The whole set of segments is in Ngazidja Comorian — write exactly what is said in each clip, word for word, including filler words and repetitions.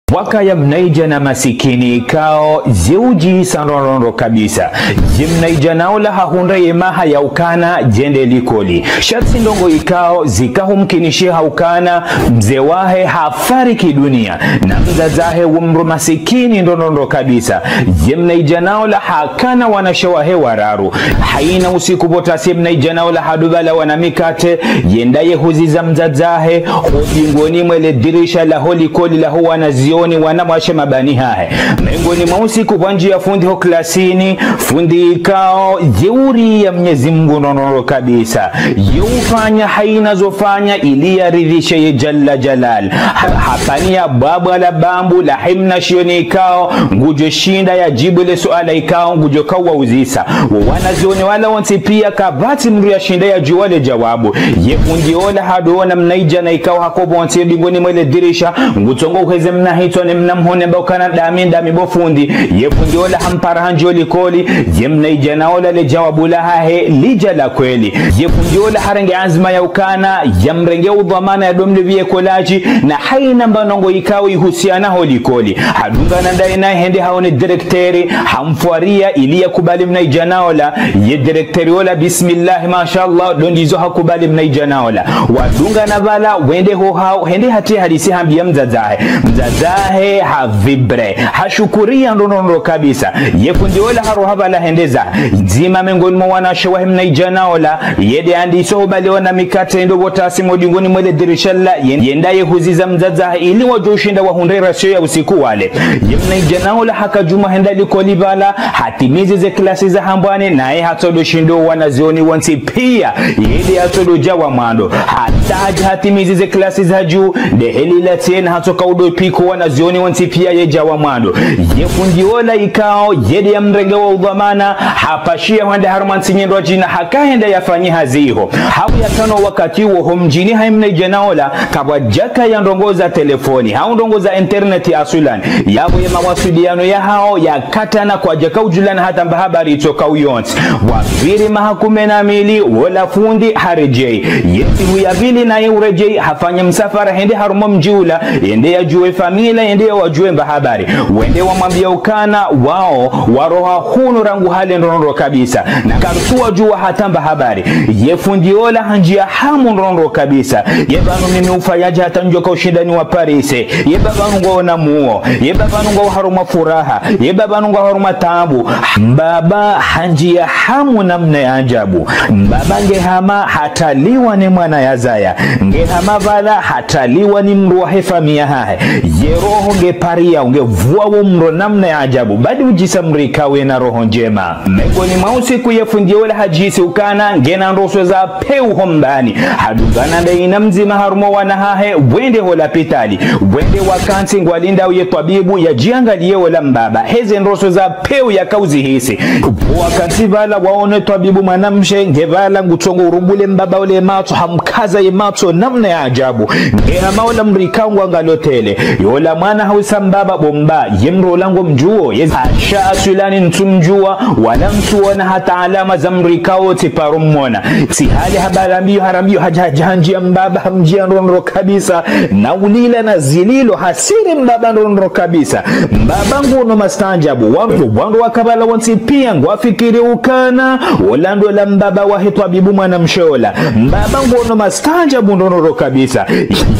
Pvwakaya mnaidjana masikini ikao ziudjisa ndrondrondro kabisa. Ye mnaidjana ola hahundra ye maha ya ukana yende likoli. Sha tsi ndrongoo ikao zikahumkinishiha ukana mze wahe hafariki dunia. Na mdzadze wahe wo mdru masikini ndrondrondro kabisa. Ye mnaidjana ola hakana wanashe wahe wararu. Haina usiku pvo tasi mnaidjana ola hadubala wana mikate, yende yehuziza mdzadze wahe, ho dingoni mwe le dirisha laho likoli laho wanazioni wanawashe mabani hahe. Mengoni mwa usiku pvwandjiya fundi ho klasini, fundi ikao, ye uria Mnyezi Mngu ndrondrondro kabisa. Ye ufanya haina zo fanya ili yaridhishe ye Jalla Jalal. Ha-, hapvaniya bwabwa la bambu lahe mnashioni ikao, ngudjo shinda yadjibu le suala ikao, ngudjo kawauzisa. Wo wanazioni wala wontsi pia kapvatsi mdru yashinda yadjuwa le djawabu. Ye fundi ola hadowona mnaidjana ikao hako pvontsi dingoni mwe le dirisha, ngutsongo uheze mna hitswa ne mna mhono mba ukana ndami, ndami bo fundi. Ye fundi ola hampara handjiya ho likoli, ye mnaidjana ola le djawabu lahahe lidja la kweli. Ye fundi ola harenge anzima ya ukana, yamrenge udhwamana yado mlipviye kolaji, na haina mba ndrongoo ikao ihusiana ho likoli. Hadungana ndaye naye hende haone direkteri, hamfwariya ili yakubali mnaidjana ola, ye direkteri ola, bismillahi, mashallah, ndo ndizo hakubali mnaidjana ola. Wadungana pvala, wende ho hawo, hende hata hadisi hambiya mdzadze wahe. Mdzadze wahe havibre, hashukuriya ndrondrondro kabisa. Ye fundi ola haroha pvala hende zahe. Ndzima mengoni mwa wanashe wahe mnaidjana ola, yende yandiso hubali wana mikate ndo pvo tasi mo dingoni mwe le dirisha la, yen-, yende yehuziza mdzadze wahe ili wadjo ushinda wahundre rasio ya usiku wale. Ye mnaidjana ola haka djuma henda likoli pvala, hatimizi ze klasi za hambwani, naye hatsodo shinda wanazioni wontsi pia, yende hatsodo dja wa mwando. Hata hadja hatimizi ze klasi za dju, nde heli la tsena hatsoka udo pviko wanazioni wontsi pia yedja wa mwando. Ye fundi ola ikao, yende yamrenge wo udhwamana, hapashiya hwende harumwa ntsi nyindru djina, haka hende yafanye hazi iho. Hawu yakana wakati wo ho mdjini hahe mnaidjana ola, kapvwadjakaya ndrongoo za telefoni, hau ndrongoo za internet aswilan. Yapvo ye mawasiliano yahawo yakatana, kwadjaka udjulana hata mba habari itsoka uyontsi. Wapviri maha kume na mili, wola fundi haredjeyi. Ye ntsihu ya pvili naye uredjeyi, hafanya msafara hende harumwa mdji ula, yende yadjuwe famila, yende yawadjuwe mba habari. Wende wamwambiya ukana, wawo, waroha hunu rangu hale ndrondrondro kabisa. Na karitsu wadjuwa hata mba habari. Ye fundi ola handjiya hamu ndrondrondro kabisa. Ye pvanu mimi ufayadje hata ndjoka ushinda niwaparise. Ye pvanu ngwawo na muo. Ye pvanu ngwawo harumwa furaha. Ye pvanu ngwawo harumwa taabu. Mbaba handjiya hamu namna ya ajabu. Mbaba nge hama hataliwa ne mwana yazaya. Nge hama pvala hataliwa ni mdru wahe famiya hahe. Ye roho nge pariya, nge pvuwa wo mdru namna ya ajabu. Badi udjisa mdru ikao ena roho ndjema. Mengoni mwa usiku ye fundi ola hadjisi ukana, ngena ndroswe za pewu ho mbani. Hadungana ndaye na mdzima harumwa wana hahe, wende ho lapitali. Wende wakantsi ngwalindao ye twabibu yadjiangaliye ola mbaba. Heze ndroswe za pewu yaka uzihisi. Wakantsi pvala waone twabibu mwanamshe, nge pvala ngutsongo urubule mbaba ole matso, hamkaza ye matso namna ya ajabu. Nge hama ola mdru ikao ngwangalotele. Yola mwana hawusa mbaba bo mba, ye mdru ola ngomdjuwo, ye asha aswilani ntsumdjuwa, wala ntsuona hata alama za mdru ikao tsiparo mmona. Tsi hale habari ambiyo, harambiyo, hadja, hadja, handjiya mbaba, hamdjiya ndrondrondro kabisa, na ulila na zililo, hasiri mbaba ndrondrondro kabisa. Mbaba nguono mastaanjabu, wandru, wandru waka pvala wontsi pia, ngwafikiri ukana, ola ndo ola mbaba wahe twabibu mwanamshe ola. Mbaba nguono mastaanjabu ndrondrondro kabisa.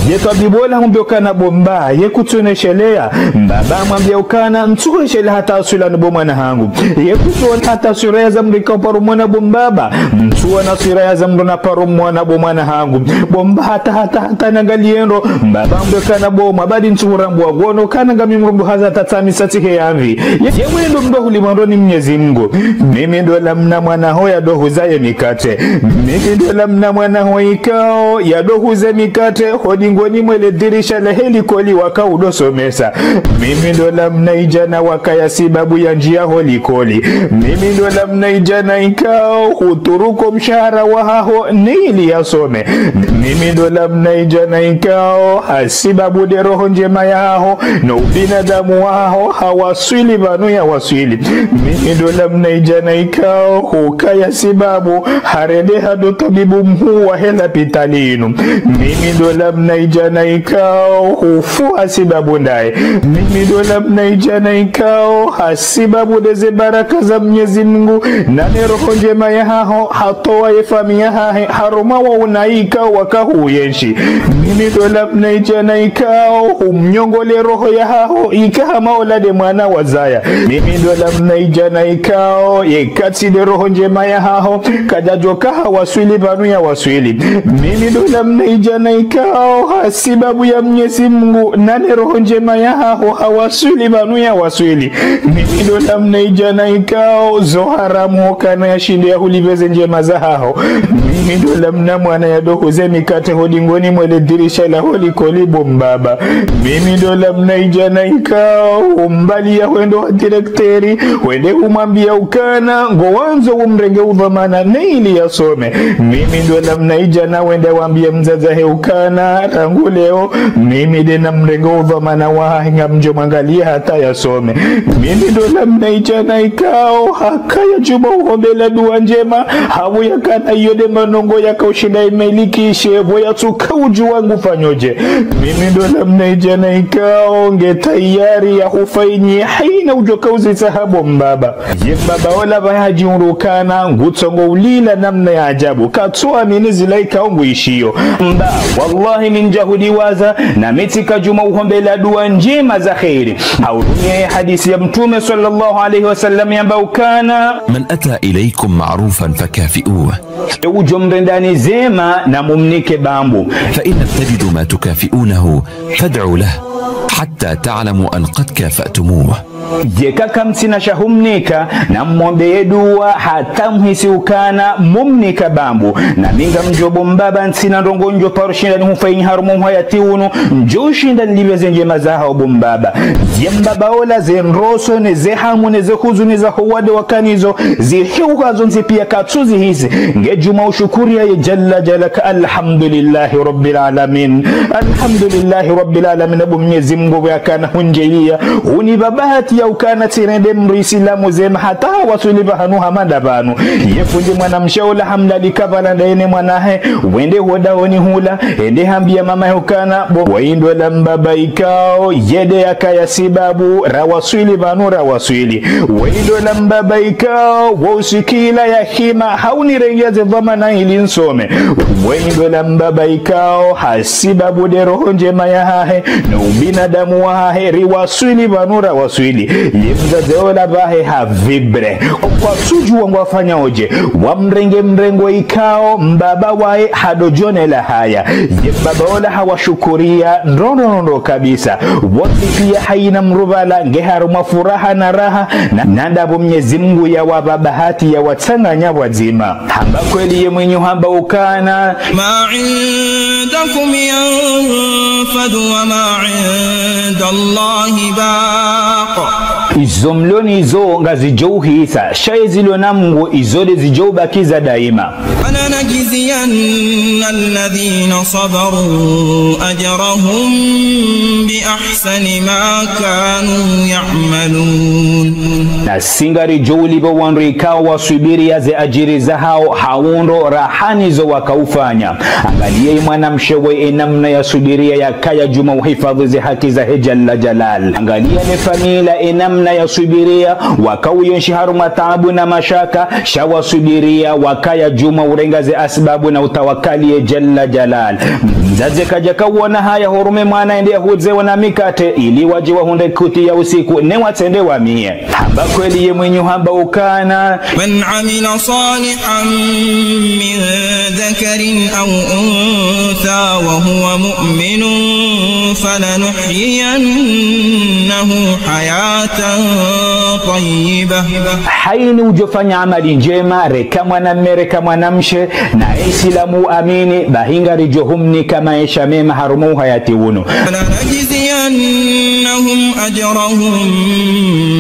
Ye twabibu ola hamwambiya ukana bo mba, ye kutsuoneshelea. Mbaba hamwambiya ukana, ntsuoneshelea hata aswilani bo mwana hangu. Ye kutsuona hata sura ya za mdru ikao paro mmona bo mbaba. Ntsuona sura ya za mdru na paro mmona bo mwana hangu. Bo mba hata, hata, hata nangaliyendo. Mbaba hamwambiya ukana bo mwa badi ntsuhurambuwa ngono, kana ngami mdru mdru haza hata tsamisa tsihe yamvi. Ye, ye wendo mdru huli mwando ni Mnyezi Mngu. Mimi ndo ola mna mwana ho yado huza ye mikate. Mimi ndo ola mna mwana ho ikao yado huze mikate, ho dingoni mwe le dirisha lahe likoli waka udo somesa. Mimi ndo ola mnaidjana wakaya sibabu ya ndjiya ho likoli. Mimi ndo ola mnaidjana ikao huturuku mshahara wahaho, ni ili yasome. Mimi ndo ola mnaidjana ikao, hasibabu nde roho ndjema yahaho, no ubinadamu wahaho, hawaswili pvanu yawaswili. Mimi ndo ola mnaidjana ikao, hukaya sibabu, harende hado twabibu mhuu wahe lapitali inu. Mimi ndo ola mnaidjana ikao, hufu hasibabu bundaye. Mimi ndo lamna idjana ikao, hasibabu ndeze baraka za Mnyezi Mungu, na ne roho ndjema yahaho, hatowa ye famiyi yahahe, harumwa wo unayi ikao waka huyenshi. Mimi ndo lamna idjana ikao, humnyongole roho yahaho, ika hama ola nde mwana wazaya. Mimi ndo lamna idjana ikao, yeka tsi nde roho ndjema yahaho, kadjadjoka hawaswili pvanu yawaswili. Mimi ndo lamna idjana ikao, hasibabu ya Mnyezi Mungu, na ne roho ndjema yahaho, hawaswili pvanu yawaswili. Mimi ndo lamna idjana ikao, zo haramu hukana yashinde yahulipve ze ndjema zahaho. Mimi ndo lamna mwana yadohuze mikate ho dingoni mwe le dirisha la ho likoli bo mbaba. Mimi ndo lamna idjana ikao, umbali ya hwendo ha direkteri, hwende humwambia ukana, ngowandzo umrenge udhwamana ne ili yasome. Mimi ndo lamna idjana wende wambie mdzadze wahe ukana, rangu leo, mimi nde namrenge udhwamana wahahe ngamdjo mwangalia hata yasome. Mimi ndo lamna idjana ikao, hakaya djuma uhombela dua ndjema, habu yakana iyo nde manongo yaka ushinda imelikishe, bo yatsuka udjuwa ngufanyodje. Mimi ndo lamna idjana ikao, nge tayari ya hufanyi, haina udjoka uzitsaha bo mbaba. Ye mbaba ola pvahe hadjihundru ukana, ngutsongo ulila namna ya ajabu. Katsuamini zila ikao nguishiyo. Mba, wallahi mi ndjahudiwaza, na mi tsika djuma uhombela dua ndjema za kheri. Hahurumia ye hadisi ya Mtrume swallallahu alayhi wa sallam yamba ukana, من أتى إليكم معروفا فكافئوه. Udjo mrendani zema na mumnike bambu. فإن لم تجدوا ما تكافئونه فادعوا له حتى تعلموا أن قد كافأتموه. Yeka kamtsina sha humnika, na mwombeye dua hata muhisi ukana mumnika bambu. Na mi ngamdjo bo mbaba ntsina ndrongo ndjo paro shinda nihufanyi harumwa uhayati unu, ndjo shinda nilipve ze ndjema zahaho bo mbaba. Ye mbaba ola ze ndroso ne ze hamu ne ze huzuni zaho wade wakanazo, zihiuka zontsi pia katsuzihisi. Nge djuma ushukuria ye Jalla Jalaka, alhamdulillahi Rabbil Alamin. Alhamdulillahi Rabbil Alamin, bo Mnyezi Mungu yakana hundjelia. Unipva bahati ya ukana tsirende mdru Isilamu zema hata waswili pvahanu hama nda pvanu. Ye fundi mwanamshe ola hamlalika pvala ndaye ne mwanahe, wende ho dahoni hula, hende hambia mamahe ukana, bo, wayi ndo la mbaba ikao, yende yakaya sibabu, rawaswili pvanu rawaswili. Wayi ndo la mbaba ikao, wo usiku ula yahima, haunirengea ze dhwamana ili nsome. Wayi ndo la mbaba ikao, hasibabu nde roho ndjema yahahe, no ubinadamu wahahe, riwaswili pvanu rawaswili. Ye mdzadze ola pvahe havibre. Kwatsudjuwa ngwafanyodje, wamrenge mrengo ikao, mbaba waye hadodjonela haya. Ye mbaba ola hawashukuria, ndro ndro ndro kabisa. Wontsi pia haina mdru pvala, nge harumwa furaha na raha, na, na ndapvo Mnyezi Mungu yawapva bahati yawatsanganya pvwadzima. Hamba kweli ye mwinyi hamba ukana, ما عندكم ينفد وما عند الله باق. Izo mlo nazo ngazidjo uhisa, sha ye zilo na Mungu izo nde zidjo ubakiza daima. ولنجزين الذين صبروا أجرهم بأحسن ما كانوا يعملون. Na si ngaridjo ulipva wandru ikao waswubiri ya ze adjiri zahao ha undro raha ni zo wakaufanya. Angalia ye mwanamshe we ye namna yaswubiria yakaya djuma uhifadhwi ze haki zahe Jalla Jalal. Angalia ne famiyi ye namna yaswubiria wakauyenshi harumwa taabu na mashaka, sha waswubiria wakaya djuma urenga ze asbabu na utawakali ye Jalla Jalal. Mdzadze kadjaka uona haya hurume mwana yende yahudze wo na mikate ili wadje wahundre kuti ya usiku ne watsende wamie. Hamba kweli ye mwinyi hamba ukana. من عمل صالحا من ذكر أو أنثى وهو مؤمن فلنحيينه حياة طيبة. Haina udjo fanya amali ndjema, reka mwanamme, reka mwanamshe, na Isilamu amini, bahi ngaridjo humnika maesha mema harumwa uhayati unu. ولنجزينهم أجرهم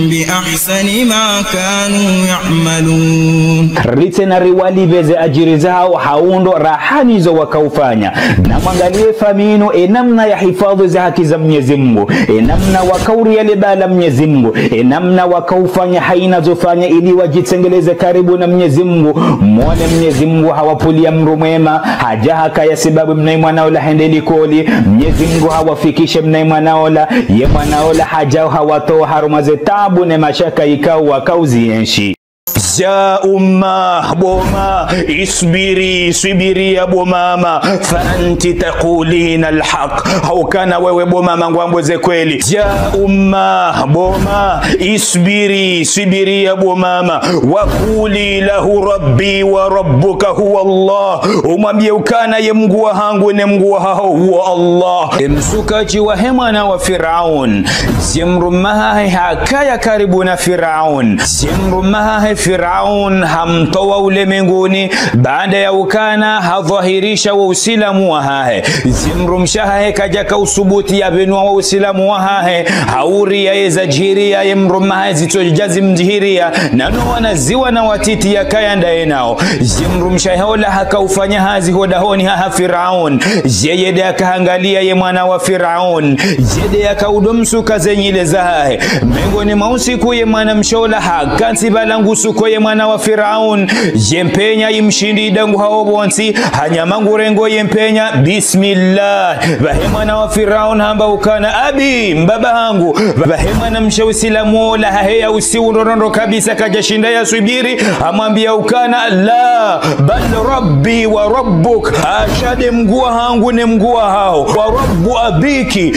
بأحسن ما كانوا يعملون. Ritsena riwalipve ze adjiri zahawo ha undro raha nizo wakaufanya. Na mwangaliye famille inu, ye namna ya hifadhwi ze haki za Mnyezi Mungu, ye namna wakauriya le bala Mnyezi Mungu, ye namna wakaufanya haina zo fanya ili wadjitsengeleze karibu na Mnyezi Mungu. Mwone Mnyezi Mungu hawapvuliya mdru mwema, hadja hakaya sababu mnayi mwana ola hende likoli, Mnyezi Mungu hawafikishe mnayi mwana ola, ye mwana ola hadja hawatowa harumwa ze taabu ne mashaka ikao wakauzienshi. Ya umma, bo mama, isbiri, swubiri ya bo mama, fa anti taqulina alhaq. Haukana wewe bo mama ngwambo ze kweli. Ya umma, bo mama, isbiri, swubiri ya bo mama, wa quli lahu rabbi wa rabbuka huwa Allah. Umwambiye ukana ye Mngu wahangu ne Mngu wahaho huwa Allah. Ye msukaji wahe mwana wa Firaun, ye mdrume wahahe hakaya karibu na Firaun. Ye mdrume wahahe Firaun hamtowa ulemenguni, baada ya ukana hadhwahirisha wo usilamu wahahe. Ye mdrumshe wahahe kadjaka usubuti ya pvenua wo usilamu wahahe, hauriya ye zadjiriya ye mdrume wahahe zitsodja zimdjiriya, na no wana ziwa na watiti yakaya ndaye nao. Ye mdrumshe wahahe ola hakaufanya hazi ho dahoni haha Firaun. Yeye nde yakaangaliya ye mwana wa Firaun. Yeye nde yakaudo msuka ze nyile zahahe. Mengoni mwa usiku ye mwanamshe ola hakantsi pvala ngusuko ye mwana wa Firaun. Ye mpenya imshindi idangu hawo pvontsi. Hanyama ngurengo ye mpenya. Bismillah. Pvahe mwana wa Firaun hamba ukana: "Abi, mbaba hangu." Pvahe mwanamshe usilamu ola haheya usiu ndrondrondro kabisa kadjashinda yaswubiri. Hamwambiya ukana: "La, bal rabbi wa rabbuk." Asha nde Mngu wahangu ne Mngu wahaho. Wa rabbu abiki,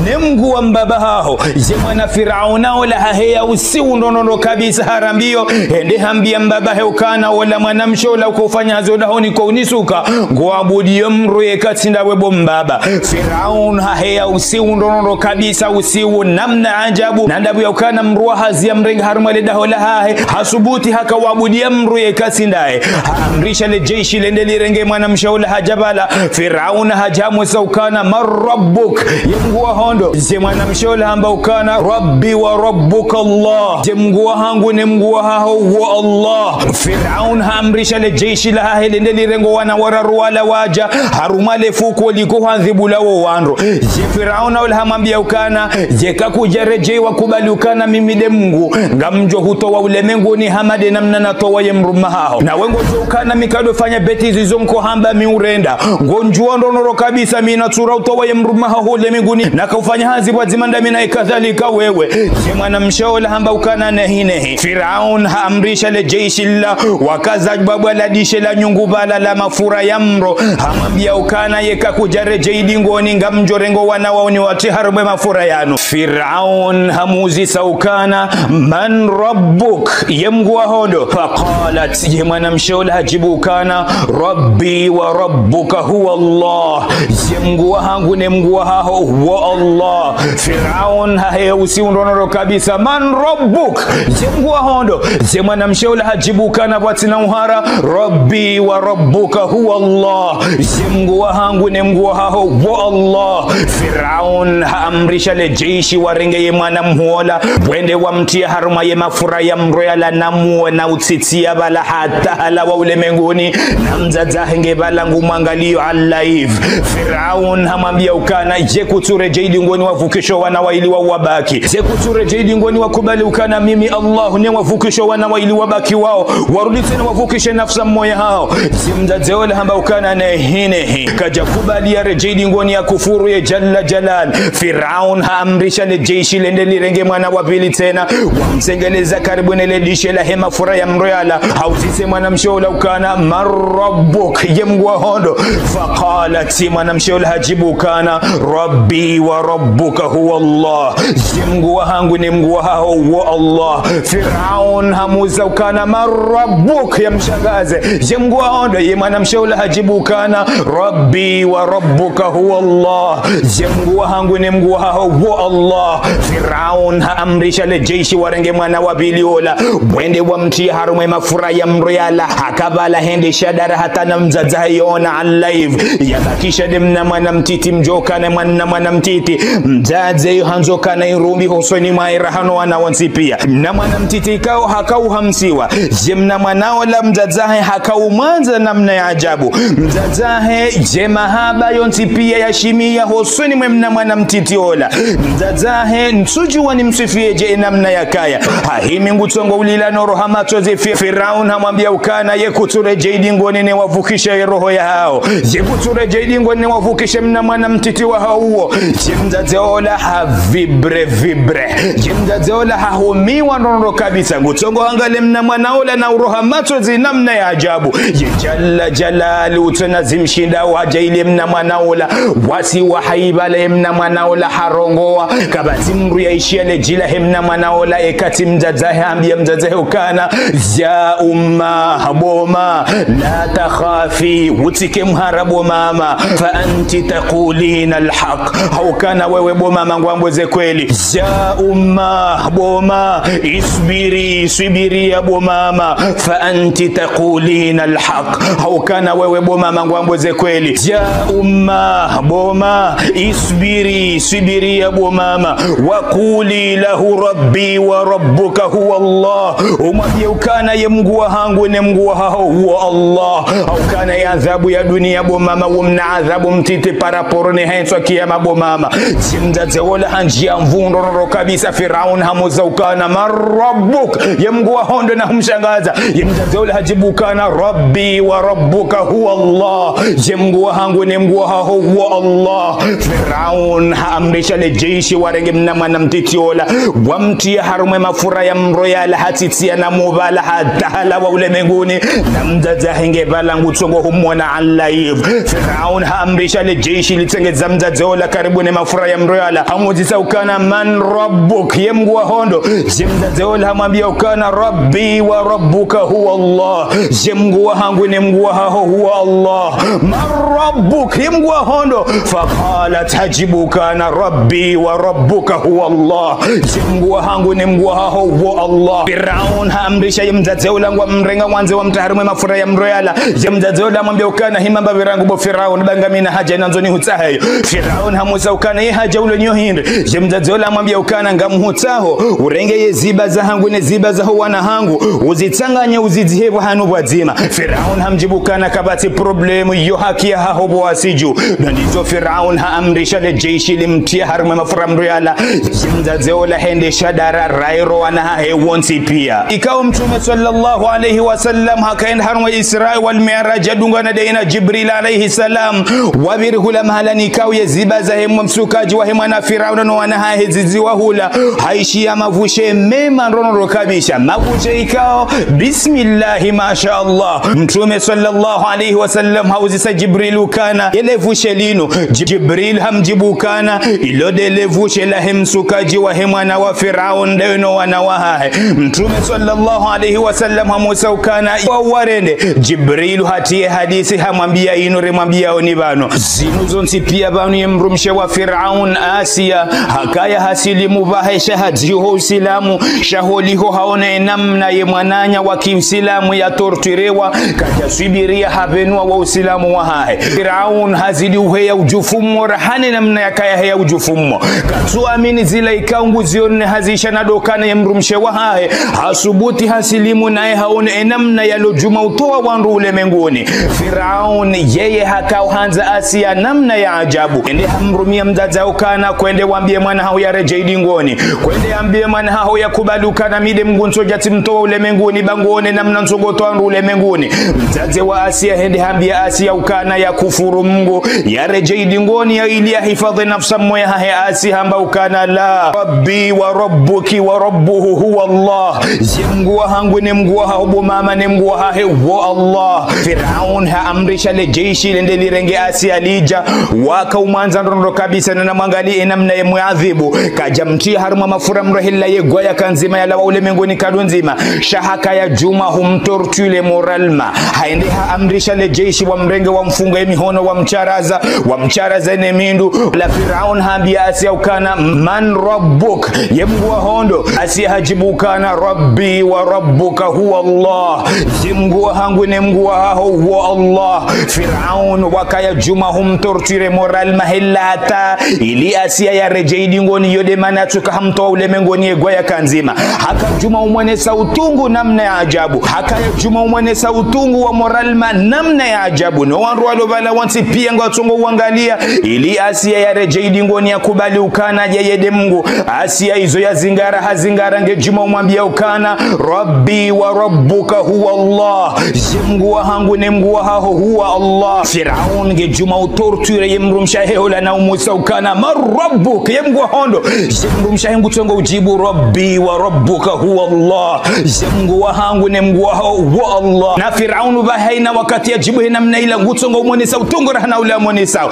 ne Mngu wa mbaba haho. Ye mwana Firauna ola haheya usiu ndrondrondro kabisa harambiyo. Hende hambiya mbaba hahe ukana ola mwanamshe ola ukaufanya hazi ho dahoni ko unisuka, ngwabudiyo mdru yeka tsi ndawe bo mbaba. Firaun haheya usiu ndrondrondro kabisa, usiu namna ajabu. Na ndabu ya ukana mdru wa hazi yamrenge harumwa le daho lahahe, hasubuti hakawabudiya mdru yeka tsi ndaye. Haamrisha le jeshi lende lirenge mwanamshe ola hadja pvala. Firaun hadja hamwesa ukana: "Man rabbuk?" Ye Mngu waho ndo? Ye mwanamshe ola hamba ukana: "Rabbi wa rabbuka Allah." Ye Mngu wahangu ne Mngu wahaho wo Allah. Firaun haamrisha le jeshi lahahe lende lirenge wana wararu wala wadja harumwa le fuko liko hwadhibula wo wandru. Ye Firauna ola hamwambiya ukana: "Yeka kudjaredjeyi wakubali ukana mimi nde Mngu, ngamdjo hutowa ulemenguni hama nde namna natowa ye mdrume wahaho. Na we ngodjo ukana mi kadofanya bêtise izo nkohamba mi urenda. Ngodjuwa ndrondrondro kabisa mi natsura utowa ye mdrume wahaho ulemenguni, nakaufanya hazi pvwadzima ndami na ikadhalika wewe." Ye mwanamshe ola hamba ukana: "Nehi, nehi." Firaun haamrisha le jeshi la wakaza bwabwa la dishe la nyungu pvala la mafura ya mdro. Hamwambiya ukana: "Yeka kudjaredjeyi dingoni, ngamdjo renga wana wanu niwatriye harumwa ye mafura yanu." Firaun hamuzisa ukana: "Man rabbuk?" Ye Mngu waho ndo? Faqalat, ye mwanamshe ola hajibu ukana: "Rabbi wa rabbuka huwa Allah." Ye Mngu wahangu ne Mngu wahaho wo Allah. Firaun haheya usiu ndrondrondro kabisa: "Man rabbuk?" Ye Mngu waho ndo? Ye mwanamshe ola hajibu ukana pvwatsina uhara: "Rabbi wa rabbuka huwa Allah." Ye Mngu wahangu ne Mngu wahaho wo Allah. Firaun haamrisha le jeshi warenge ye mwana mhuu ola, wende wamtriye harumwa ye mafura ya mdro yala na muwe na utsitsiya pvala hata halawa ulemenguni, na mdzadze wahe nge pvala ngumwangaliyo ala live. Firaun hamwambiya ukana: "Ye kutsuredjeyi dingoni wavukishe wana waili wa wabaki? Ye kutsuredjeyi dingoni wakubali ukana mimi Allah ne wavukishe wana waili wabaki wao, warudi tsena wavukishe nafsi mmoja hawo?" Ye mdzadze ola hamba ukana: "Nehi, nehi. Kadjakubali yaredjeyi dingoni yakufuru ye Jalla Jalal." Firaun haamrisha le jeshi lende lirenge mwana wa pvili tsena, wamtsengeleza karibu ne le dishe lahe mafura ya mdro yala. Hauzise mwanamshe ola ukana: "Man rabbuk?" Ye Mngu waho ndo? Faqalat, mwanamshe ola hajibu ukana: "Rabbi wa rabbuka huwa Allah." Ye Mngu wahangu ne Mngu wahaho wo Allah. Firaun hamu Uza ukana, "Man rabbuk?" Ya mshangaze. Ye Mngu wa hondo, ye mwanamshe ula hadjibu ukana, "Rabbi wa rabbuka huwa Allah." Ye Mngu wahangu ne Mngu wahaho wo Allah. Firaun haamrisha le jeshi warenge mwana wa pvili ola, wende wamtriye harumwa ye mafura ya mroyala, hakapvala hende shadara hata na mdzadze hayiona an live. Yabakisha nde mna mwana mtiti mdjo ukana mwana mwana mtiti. Mdzadze yo handzo ukana irumbi hosoni mwahe raha no wana wontsi piya. Mna mwana mtiti ikao haka uhamsiwa. Ye mna mwana ola mdzadze hahe haka umwandza namna ya ajabu. Mdzadze hahe ye mahaba yontsi piya yashimiya hosoni mwe mna mwana mtiti ola. Mdzadze hahe ntsudjuwa nimswifiye dje ye namna yakaya. Hahimi ngutsongo ulila no roha matsozi. Fi-, Firaun hamwambia ukana ye kutsuredjei dingoni ne wavukisha ye roho yahao. Ye kutsuredjei dingoni ne wavukishe mna mwana mtiti wahao uwo. Ye mdzadze ola ha vibre, vibre. Ye mdzadze ola hahumiwa ndrondro kabisa. Ngutsongo angalie mna mwana ola na uroha matsozi namna ya ajabu. Ye Jalla Jalali utsona zimshinda wadja ile mna mwana ola. Wasi wa haiba le mna mwana ola harongowa. Kapvatsi mdru yaishiya le dji lahe mna mwana ola, ekati mdzadze hahe hambia mdzadze hahe ukana, "Ya umma, bo ma, la takhafi, utsike mhara bo mama, fa anti taqulina al-haq." Haukana wewe bo mama ngwambo ze kweli. "Ya umma, bo ma, isbiri, swibiriya bo mama, fa anti taqulina al-haq." Haukana wewe bo mama ngwambo ze kweli. "Ya umma, bo ma, isbiri, swibiriya bo mama, wa quli lahu rabbi wa rabbuka huwa Allah." Umwambie ukana ye Mngu wahangu ne Mngu wahaho wo Allah. Haukana ye adhabu ya duniya bo mama, wo mna adhabu mtiti par rapport ne ha ntsihu ya kiyama bo mama. Ye mdzadze ola handjia mvu ndrondro kabisa. Firaun hamuza ukana, "Man rabbuk?" Ye Mngu wa hondo na humshangaza. Ye mdzadze ola hadjibu ukana, "Rabbi wa rabbuka huwa Allah." Ye Mngu wahangu ne Mngu wahaho wo Allah. Firaun haamrisha le jeshi warenge mna mwana mtiti ola, wamtriye harumwa ye mafura ya mroyala, hatsitsiya na mupvala hata halawa ulemenguni. Na mdzadze hahe nge pvala ngutsongo humwona an live. Firaun haamrisha le jeshi litsengeza mdzadze ola karibu ne mafura ya mroyala. Hamudzisa ukana, "Man rabbuk?" Ye Mngu wa hondo. Ye mdzadze ola hamwambia ukana, "Rabbi wa rabbuka huwa Allah." Ye Mngu wahangu ne Mngu wahaho huwa Allah. "Man rabbuk?" Ye Mngu wa hondo. Faqalat, hadjibu ukana, "Rabbi wa rabbuka huwa Allah." Ye Mngu wahangu ne Mngu wahaho wo Allah. Firaun haamrisha ye mdzadze ola ngwamrenga wandze wamtriye harumwa ye mafura ya mroyala. Ye mdzadze ola hamwambia ukana, "Hima mbapvi rangu bo Firaun, ba ngamina haja nandzo nihutsaheyo." Firaun hamuza ukana, "Ye haja ulo nayo hindri?" Ye mdzadze ola hamwambia ukana, "Ngamhutsaho urenge ye ziba zahangu ne ziba zaho wana hangu, uzitsanganye uzidzihe pvahanu pvwadzima." Firaun hamdjibu ukana, "Kapvatsi problème, yo haki yahaho bo wasiju." Ndo ndizo Firaun haamrisha le jeshi limtriye harumwa ye mafura ya mroyala. Ye mdzadze ola hende shadara raha no wana hahe wontsi piya. Ikao Mtrume sallallahu alayhi wa sallam hakaenda harumwa Isra wal Mi'raj yadungana daye na Jibril alayhi salam. Wapviri hula mahalani ikao ye ziba zahe mwa msukaji wahe mwana Firauna no wana hahe ziziwa hula. Haishiya mavushe mema ndrondro kabisa. Mavushe ikao, bismillahi, masha Allah. Mtrume sallallahu alayhi wa sallam hauzisa Jibril ukana, "Yele vushe linu?" Jib-, Jibril hamdjibu ukana, "Ilo ndele vushe lahe msukaji wahe mwana wa Firaun, ndaye no wana wahahe." Mtrume sallallahu alayhi wa sallam hamuza ukana, "Wa warende?" Jibril hatriye hadisi hamwambia inu rimwambiao ni pvanu. Zinu zontsi piya pvanu ye mdrumshe wa Firaun, Asiya, hakaya hasilimu pvahe sha hadziho Usilamu, sha holiho haona ye namna ye mwananya wa Kiislamu ya torturewa, kadja swibiriya hapvenua wo Usilamu wahahe. Firaun hazidi uheya udjufu mmo raha ne namna yakaya heya udjufu mmo. Katsu amini zila ikao nguziono ne hazisha na ndo ukana ye mdrumshe wahahe, hasubuti hasilimu naye haone ye namna yalo djuma utowa wandru ulemenguni. Firaun yeye hakao handza Asiya namna ya ajabu. Ende hamrumia mdzadze ukana, "Kwende wambie mwana haho yaredjei dingoni. Kwende yambie mwana haho yakubali ukana mi nde Mngu ntsodja tsimtowa ulemenguni, ba nguone namna ntsongo towa wandru ulemenguni." Mdzadze wa Asiya hende hambia Asiya ukana yakufuru Mngu, yaredjei dingoni ya ili yahifadhwi nafsi mmo yahahe. Asiya hamba ukana, "La, Rabbi wa rabbuki wa rabbuhu huwa Allah." Ye Mngu wahangu ne Mngu wahaho bo mama ne Mngu wahahe wo Allah. Firaun haamrisha le jeshi lende lirenge Asiya lidja. Waka umwandza ndrondro kabisa na namwangalie ye namna ye mwadhibu. Kadja mtriya harumwa mafura mrohela ye gwaya kandzima yalawa ulemenguni kadundzi ndzima. Sha hakaya djuma humtorture moralement. Haende haamrisha le jeshi wamrenge, wamfunge mihono, wamsharaza, wamsharaza ne mindru. La Firaun hambia Asiya ukana: "Man rabbuk?" Ye Mngu waho ndo? Asiya hadjibu ukana: "Rabbi wa rabbuka huwa Allah." Ye Mngu wahangu ne Mngu wahaho wo Allah. Firaun wakaya djuma humtorture moralement hela hata ili Asiya yaredjei dingoni, yo nde mana yatsuka hamtowa ulemenguni ye gwa yaka ndzima. Haka djuma humwonesa utungu namna ya ajabu. Hakaya djuma humwonesa utungu wa moralement namna ya ajabu. No wandru walo pvala wontsi pia ngwatsongo uangalia ili Asiya yaredjei dingoni, yakubali ukana yeye nde Mngu. Asiya izo yazingara, hazingara, nge djuma humwambia ukana: "Rabbi wa rabbuka huwa Allah." Ye Mngu wahangu ne Mngu wahaho huwa Allah. Firaun nge djuma utorture ye mdrumshe wahe ola na umuuza ukana: "Man rabbuk?" Ye Mngu waho ndo? Ye mdrumshe wahe ngutsongo udjibu: "Rabbi wa rabbuka huwa Allah." Ye Mngu wahangu ne Mngu wahaho wo Allah. Na Firaun pvahe hayina wakati yadjibu he namna ila, ngutsongo umwonesa utungu raha na ula amonesao.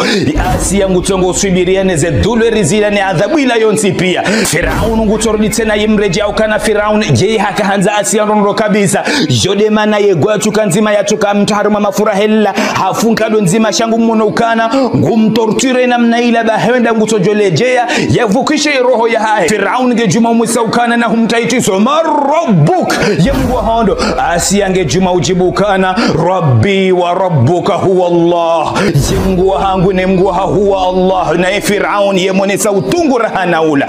Asiya ngutsongo uswubiria ne ze douleur zila ne adhabu ila yontsi pia. Firaun ngutsorudi tsena yimredjea ukana Firaun, yeye haka handza Asiya ndrondro kabisa. Yo nde mana ye gwa yatsuka ndzima, yatsuka mtru harumwa mafura hela, hafunga ndo ndzima sha ngu mwono ukana ngumtorture namna ila, pvahe wenda ngutsodjo ledjea, yavukishe roho yahahe. Firaun nge djuma umuuza ukana na humtaitiso: "Man rabbuk?" Ye Mngu waho ndo? Asiya nge djuma udjibu ukana: "Rabbi wa rabbuka huwa Allah." Ye Mngu wahangu ne Mngu wahaho huwa Allah. Naye Firaun yemwonesa utungu raha na ula.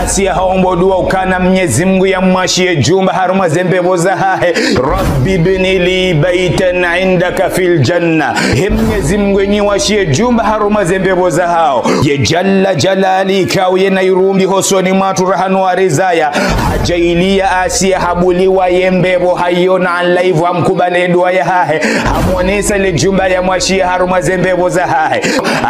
Asiya haomba dua ukana Mnyezi Mngu yamwashiye djumba harumwa ze mbepvo zahahe. "Rabbi ibni li baytan indaka fil janna." He Mnyezi Mngu, niwashiye djumba harumwa ze mbepvo zahaho. Ye Jalla Jalali, ikao yena irumbi hosoni mwatru raha no arizaya, hadjaaliya Asiya habuliwa ye mbepvo, hayiona en live, hamkubali dua yahahe, hamwonesa le djumba yamwashiya harumwa ze mbepvo zahahe.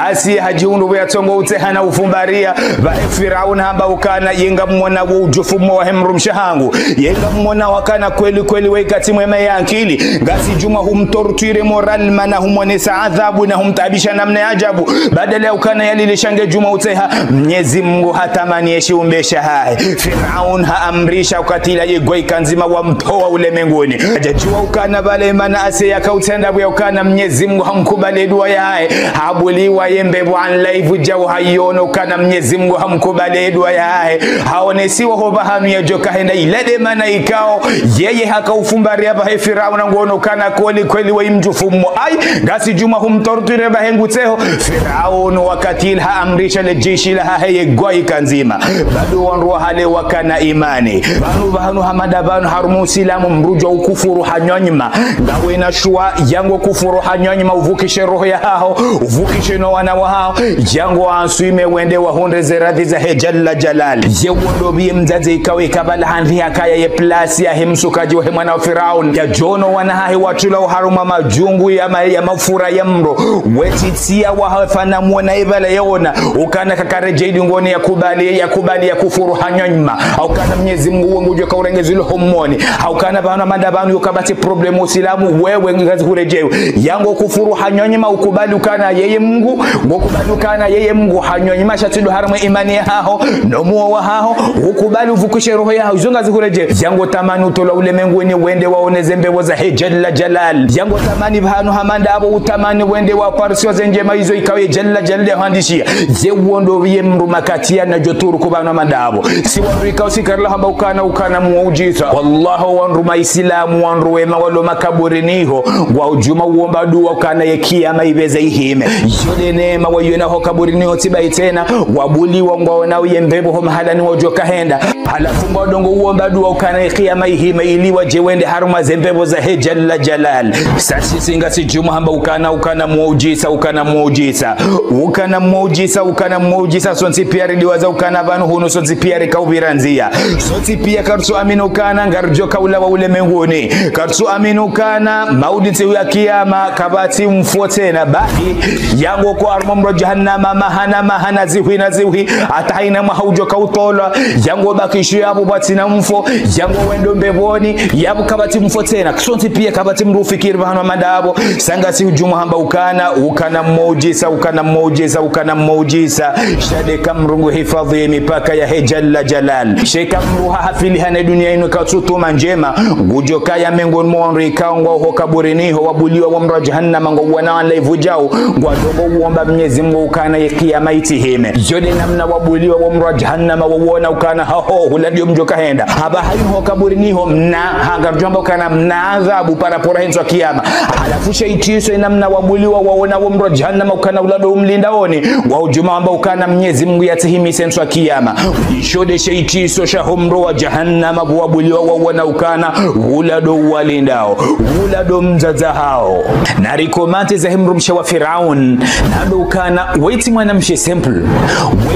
Asiya hadjihundru pvo yatsongo utseha na ufumbaria. Pvahe Firaun hamba ukana: "Ye ngamwona wo udjufu mmo wahe mdrumshe wahangu? Ye ngamwona wakana kweli kweli we katsi mwema ye ankili? Ngasi djuma humtorture moralement na humwonesa adhabu na humtaabisha namna ya ajabu. Badala ya ukana yalile sha nge djuma utseha." Mnyezi Mngu hatamani ye shiumbe shahahe. Firaun haamrisha ukatila ye gwa yika ndzima wamtowa ulemenguni. Hadjadjuwa ukana pvale mana Asiya yaka utsenda pvo ya ukana Mnyezi Mngu hamkubali dua yahahe. Habuliwa ye mbepvo en live djau hayiona ukana Mnyezi Mngu hamkubali dua yahahe. Haonesiwa ho pvahanu yadjoka henda, ila nde mana ikao yeye haka ufumbaria pvahe Firaun nguono ukana kweli kweli we mdjufu mmo. Ayi, ngasi djuma humtorture pvahe ngutseho. Firaun wakatila haamrisha le jeshi lahahe ye gwa yika ndzima. Bado wandru wahale wakana imani. Pvanu, pvanu, hamada pvanu harumwa Usilamu mdru djo ukufuru hanywa nyuma. Ngawe na shuwa, yango kufuru hanywa nyuma, uvukishe roho yahaho, uvukishe no wana wahaho, yango answime wende wahundre ze radhi zahe Jalla Jalal. Ye wo ndo pvi ye mdzadze ikao ika pvala handri hakaya ye place yahe msukaji wahe mwana wa Firaun. Yadjono wana hahe watsula oharumwa madjungu ya ma-, ya mafura ya mdro. Wetsi tsiya wahafanya mwona ipvala yaona ukana kakaredjei dingoni, yakubali, yakubali yakufuru hanywa nyuma. Haukana Mnyezi Mngu we ngudjo kaurengezilo homoni. Haukana pvanu hamada pvanu yo kapvatsi problème Usilamu, wewe ngazi huredjeyo. Yango kufuru hanywa nyuma, ukubali ukana yeye Mngu, ngokubali ukana yeye Mngu hanywa nyuma, sha tsi ndo harumwa imani yahaho, no muo wahaho, ukubali uvukishe roho yahaho, izo ngazi huredjeyo. Yango tamani utolwa ulemenguni wende waone ze mbepvo zahe Jalla Jalal. Yango tamani pvanu hamada pvo utamani wende waparisiwa ze ndjema izo ikao ye Jalla Jalal yahandishiya. Ye wo ndo pvi ye mdru makati yanadjo turuku pvanu hamada pvo. Si wandru ikao si karila hamba ukana, ukana muujiza. Wallahi, wandru maisilamu, wandru wema walo makaburini ho, ngwadjuma uomba dua ukana ye kiyama ipveze ihime. Yo nde neema wayiona ho kaburini ho tsi bahi tsena, wabuliwa ngwaonao ye mbepvo ho mahalani wadjoka henda. Halafu ngwadongo uomba dua ukana ye kiyama ihime ili wadje wende harumwa ze mbepvo zahe Jalla Jalal. Sha sisi ngasi djuma hamba ukana, ukana muujiza, ukana muujiza. Ukana muujiza, ukana muujiza, sontsi pia ridiwaza ukana pvanu hunu, sontsi pia rikaupvira ndziya. Sontsi pia karitsu amini ukana ngaridjo kaulawa ulemenguni. Karitsu amini ukana mauti ntsihu ya kiyama kapvatsi mfo tsena. Bahi, yango ko harumwa mro jahannama, maha na maha na zihwi na zihwi, hata hayina mwaha udjo kautolwa. Yango bakishiyo yapvo pvatsina mfo, yango wendo mbepvoni, yapvo kapvatsi mfo tsena. Sontsi pia kapvatsi mdru ufikiri pvahanu hamada pvo. Sha ngasi udjuma hamba ukana, ukana muujiza, ukana muujiza, ukana muujiza. Sha nde ka Mngu hifadhwi ye mipaka yahe Jalla Jalal. Sha nde ka Mngu Hahafili hane dunia inu katsutuma ndjema. Ngudjo kaya mengoni mwa wandru ikao ngwao ho kaburini ho wabuliwa wo mdro wa jahannama ngwao wana wala ivudjao. Ngwadjo uomba Mnyezi Mungu ukana ye kiyama itsihime. Yo nde namna wabuliwa wo mdro wa jahannama wawona ukana haho, hula ndiyo mdjo kahenda. Haba hayi ho kaburini ho mna, ha ngardjo amba ukana mna adhabu para pora he ntsihu ya kiyama. Halafu she itsiso ye namna wabuliwa wawona wo mdro wa jahannama ukana hula ndo umlindaoni. Ngwadjo amba ukana Mnyezi Mungu yatsihimise ntsihu ya kiyama. Isho nde she itsiso sha ho mdro wa jahannama pvo wabuliwa wawona ukana hula ndo uwalindao, hula ndo mdzadze hawo. Na rikomante za he mdrumshe wa Firaun, na ndo ukana we tsi mwanamshe simple,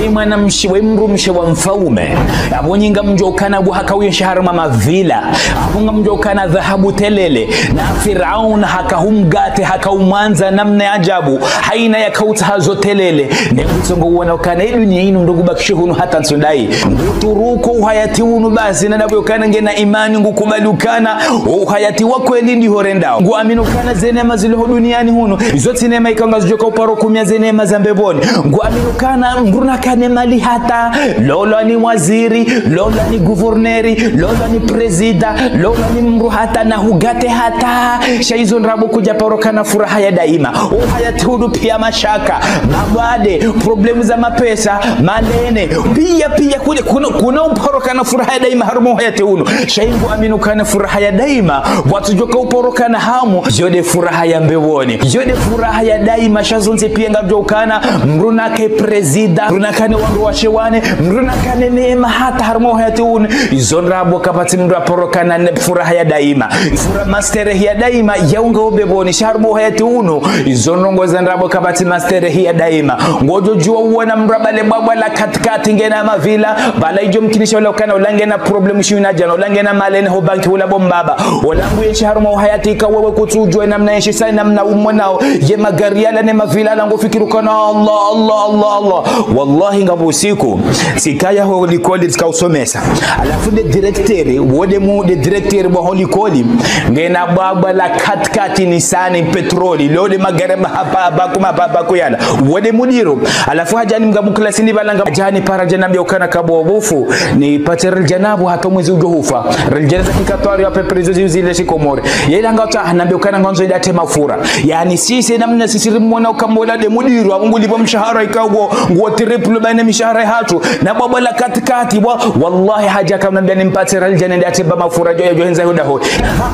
we mwanamshe, we mdrumshe wa mfaume. Apvo nyi ngamdjo ukana pvo haka uyenshi harumwa mavila, apvo ngamdjo ukana dhahabu telele, na Firaun haka humgate, haka umwandza namna ya ajabu, hayina yaka utsaha zo telele. Ne ngutsongo uona ukana ye dunia inu ndo ngubakisho hunu hata ntsu ndayi. Nguturuko uhayati unu basi, na ndapvo ukana ngena imani ngukubali ukana uhayati wa kweli ndiho rendao. Nguamini ukana ze neema zilo ho duniani hunu, izo tsi neema ikao ngazidjo ka uparo kumia ze neema za mbepvoni. Nguamini ukana mdru nakane mali hata, lolwa ni waziri, lolwa ni guverneri, lolwa ni prezida, lolwa ni mdru hata na hugate hata. Sha izo ndrabo kudja paro kana furaha ya daima. Uhayati hunu pia mashaka, mabwade, problemu za mapesa, malene. Pia, pia, kule, kuna, kuna uparo kana furaha ya daima harumwa uhayati unu. Sha nguamini ukana furaha ya daima, watsudjo ka uparo kana hamu, yo nde furaha ya mbepvoni. Yo nde furaha ya daima, sha zontsi pia ngardjo ukana, mdru nake prezida, mdru nakane wandru washe wane, mdru nakane neema hata harumwa uhayati unu. Izo ndrabo kapvatsi mdru aparo kana ne furaha ya daima. Fura-, masterehi ya daima, ya unga mbepvoni, sha harumwa uhayati unu. Izo ndrongoo za ndrabo kapvatsi masterehi ya daima. Ngodjo djuwa uona mdru abale bwabwa la katikati ngena mavila, bala idjo mkinisha ula ukana ula ngena problemu shihwi na djana, ula ngena malene ho banki ula bo mbaba. Ula nguyenshi harumwa uhayati ikao wewe kutsudjuwa namna yenshi sa namna umwonao. Ye magari yala ne mavila yala ngufikiri ukana Allah, Allah, Allah, Allah. Wallahi ngapvo usiku, tsikaya ho likoli tsika usomesa. Halafu nde direkteri, wo nde mu, nde direkteri wa ho likoli, ngena bwabwa la katikati Nissan Patrol, lo nde magari mahaba, baku, mahaba, baku yala. Wo nde mudiro. Halafu hadja ni mnga mu klasi ni pvala nga hadja ni para hadja nambia ukana kabo bufu, nipatse ridjana pvo hata mwezi udjo hufa. Ridjana za kikatwari wa peperizo ziuzile shikomori. Yela ngatsa hanambia ukana ngandzo ndate mafura. Yaani sisi namna sisi rimwona ukana ula nde mudiro, apvo ngulipvwa mshahara ikao, nguo triple baina mishahara hatru. Na bwabwa la katikati, wa-, wallahi hadja kanambia nimpatse ridjana ndate ba mafura djo, djo hendza huda ho.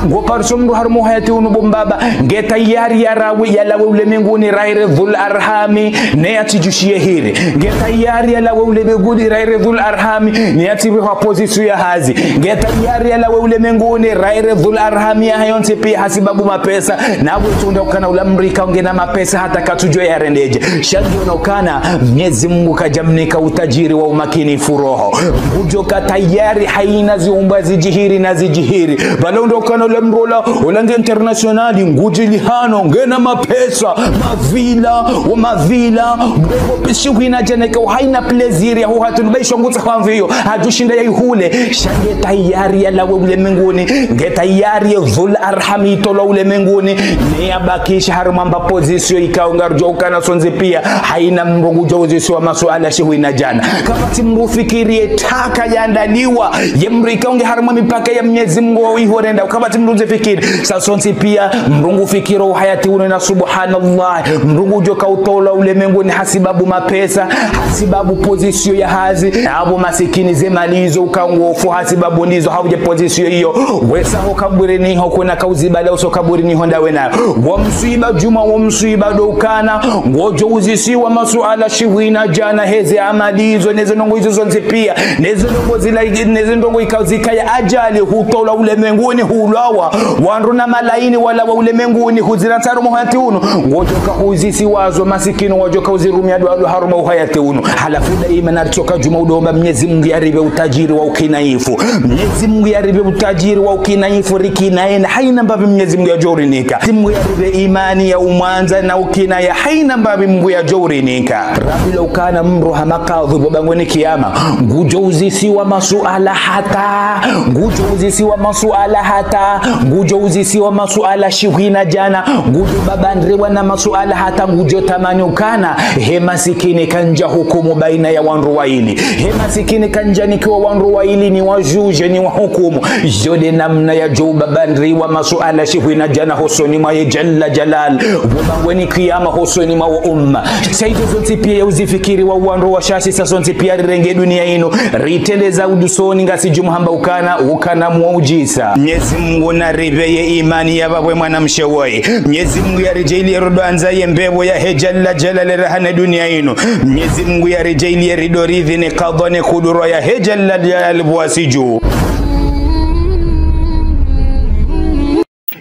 Ngo paro so mdru harumwa uhayati unu bo mbaba, nge tayari ya rawe, ya lawe ulemenguni raire dhul arhami, ne yatsidjushiye hiri. Nge tayari ya lawe ulemenguni raire dhul arhami, ne yatsipve ha pozisiyo ya hazi. Nge tayari ya lawe ulemenguni raire dhul arhami yahe yontsi pia hasibabu mapesa. Na we tunda ukana ula mdru ikao ngena mapesa hata katsudjuwa ya rendedje. Sha ngiona ukana Mnyezi Mungu kadja mnika utajiri wa umakinifu roho. Ngudjo ka tayari hayina ziumba zidjihiri na zidjihiri. Pvala undro ukana ula mdru ula, ula nge internationali, ngudjili hano, ngena mapesa, mavila, wa mavila, mbepvo pia shihwi na djana ikao hayina plaisir ya huhatunu, ba isho ngutsaho mviyo, hadjushinda ya ihule, sha nge tayari ya lawe ulemenguni, nge tayari ye dhul arhami itolwa ulemenguni, ne yabakisha harumwa mba pozisiyo ikao ngardjo ukana sontsi pia, hayina mdru ngudjo uzisiwa masuala shihwi na djana. Kapvatsi mdru ufikiri ye taka yandaliwa, ye mdru ikao nge harumwa mipaka ya Mnyezi Mungu iho rendao, kapvatsi mdru uzifikiri. Sha sontsi pia, mdru ngufikiri uhayati unu na subhanallah, mdru ngudjo ka utolwa ulemenguni hasibabu mapesa, hasibabu pozisiyo ya hazi, apvo masikini ze mali izo ukao ngofu hasibabu ndizo hauje pozisiyo iyo. Wesa ho kaburini ho kuna ka uzibala uso kaburini ho ndawe nayo. Wo mswiba djumwa wo mswiba ndo ukana, ngodjo uzisiwa masuala shihwi na djana heze amali izo, neze ndrongoo izo zontsi pia, neze ndrongoo zila, neze ndrongoo ikao zikaya ajali, hutolwa ulemenguni, hulwawa, wandru na malaini walawa ulemenguni, huzira ntsaru mwa uhayati unu, ngodjo ka uzisiwa zo masikini, ngodjo ka uzirumia dua lo harumwa uhayati unu. Halafu daima naritsoka djumwa udomba Mnyezi Mungu yaripve utajiri wa ukinaifu. Mnyezi Mungu yaripve utajiri wa ukinaifu, rikinaye na hayina mbapvi Mnyezi Mungu yadjo urinika. Mnyezi Mungu yaripve imani ya umwandza na ukinaya hayina mbapvi Mungu yadjo urinika. Rabbi lo ukana mdru hama kadhi pvo bangweni kiyama, ngudjo uzisiwa masuala hata, ngudjo uzisiwa masuala hata, ngudjo uzisiwa masuala shihwi na djana, ngudjo babandriwa na masuala hata, ngudjo tamani ukana, he masikini kandja hukumu baina ya wandru waili. He masikini kandja nikiwa wandru wa ili ni wa juge ni wa hukumu. Yo nde namna yadjo ubabandri wa masuala shihwina djana hosoni mwahe Jalla Jalal. Wo bangweni kiyama hosoni mwa wo umma. Sha izo zontsi pia ya uzifikiri wa wandru washashi sa sontsi pia rirenge dunia inu. Ritrende za udusoni ngasi djumhamba ukana, ukana mwa udjisa. Mnyezi Mungu naripveye imani ya baba mwanamshe woyi. Mnyezi Mungu yaridjaaliye ridjo andza ye mbepvo yahe Jalla Jalal raha ne dunia inu. Mnyezi Mungu yaridjaaliye ridjo ridhwi ne kadhwa ne kudura yahe Jalla Jalal bwasi dju.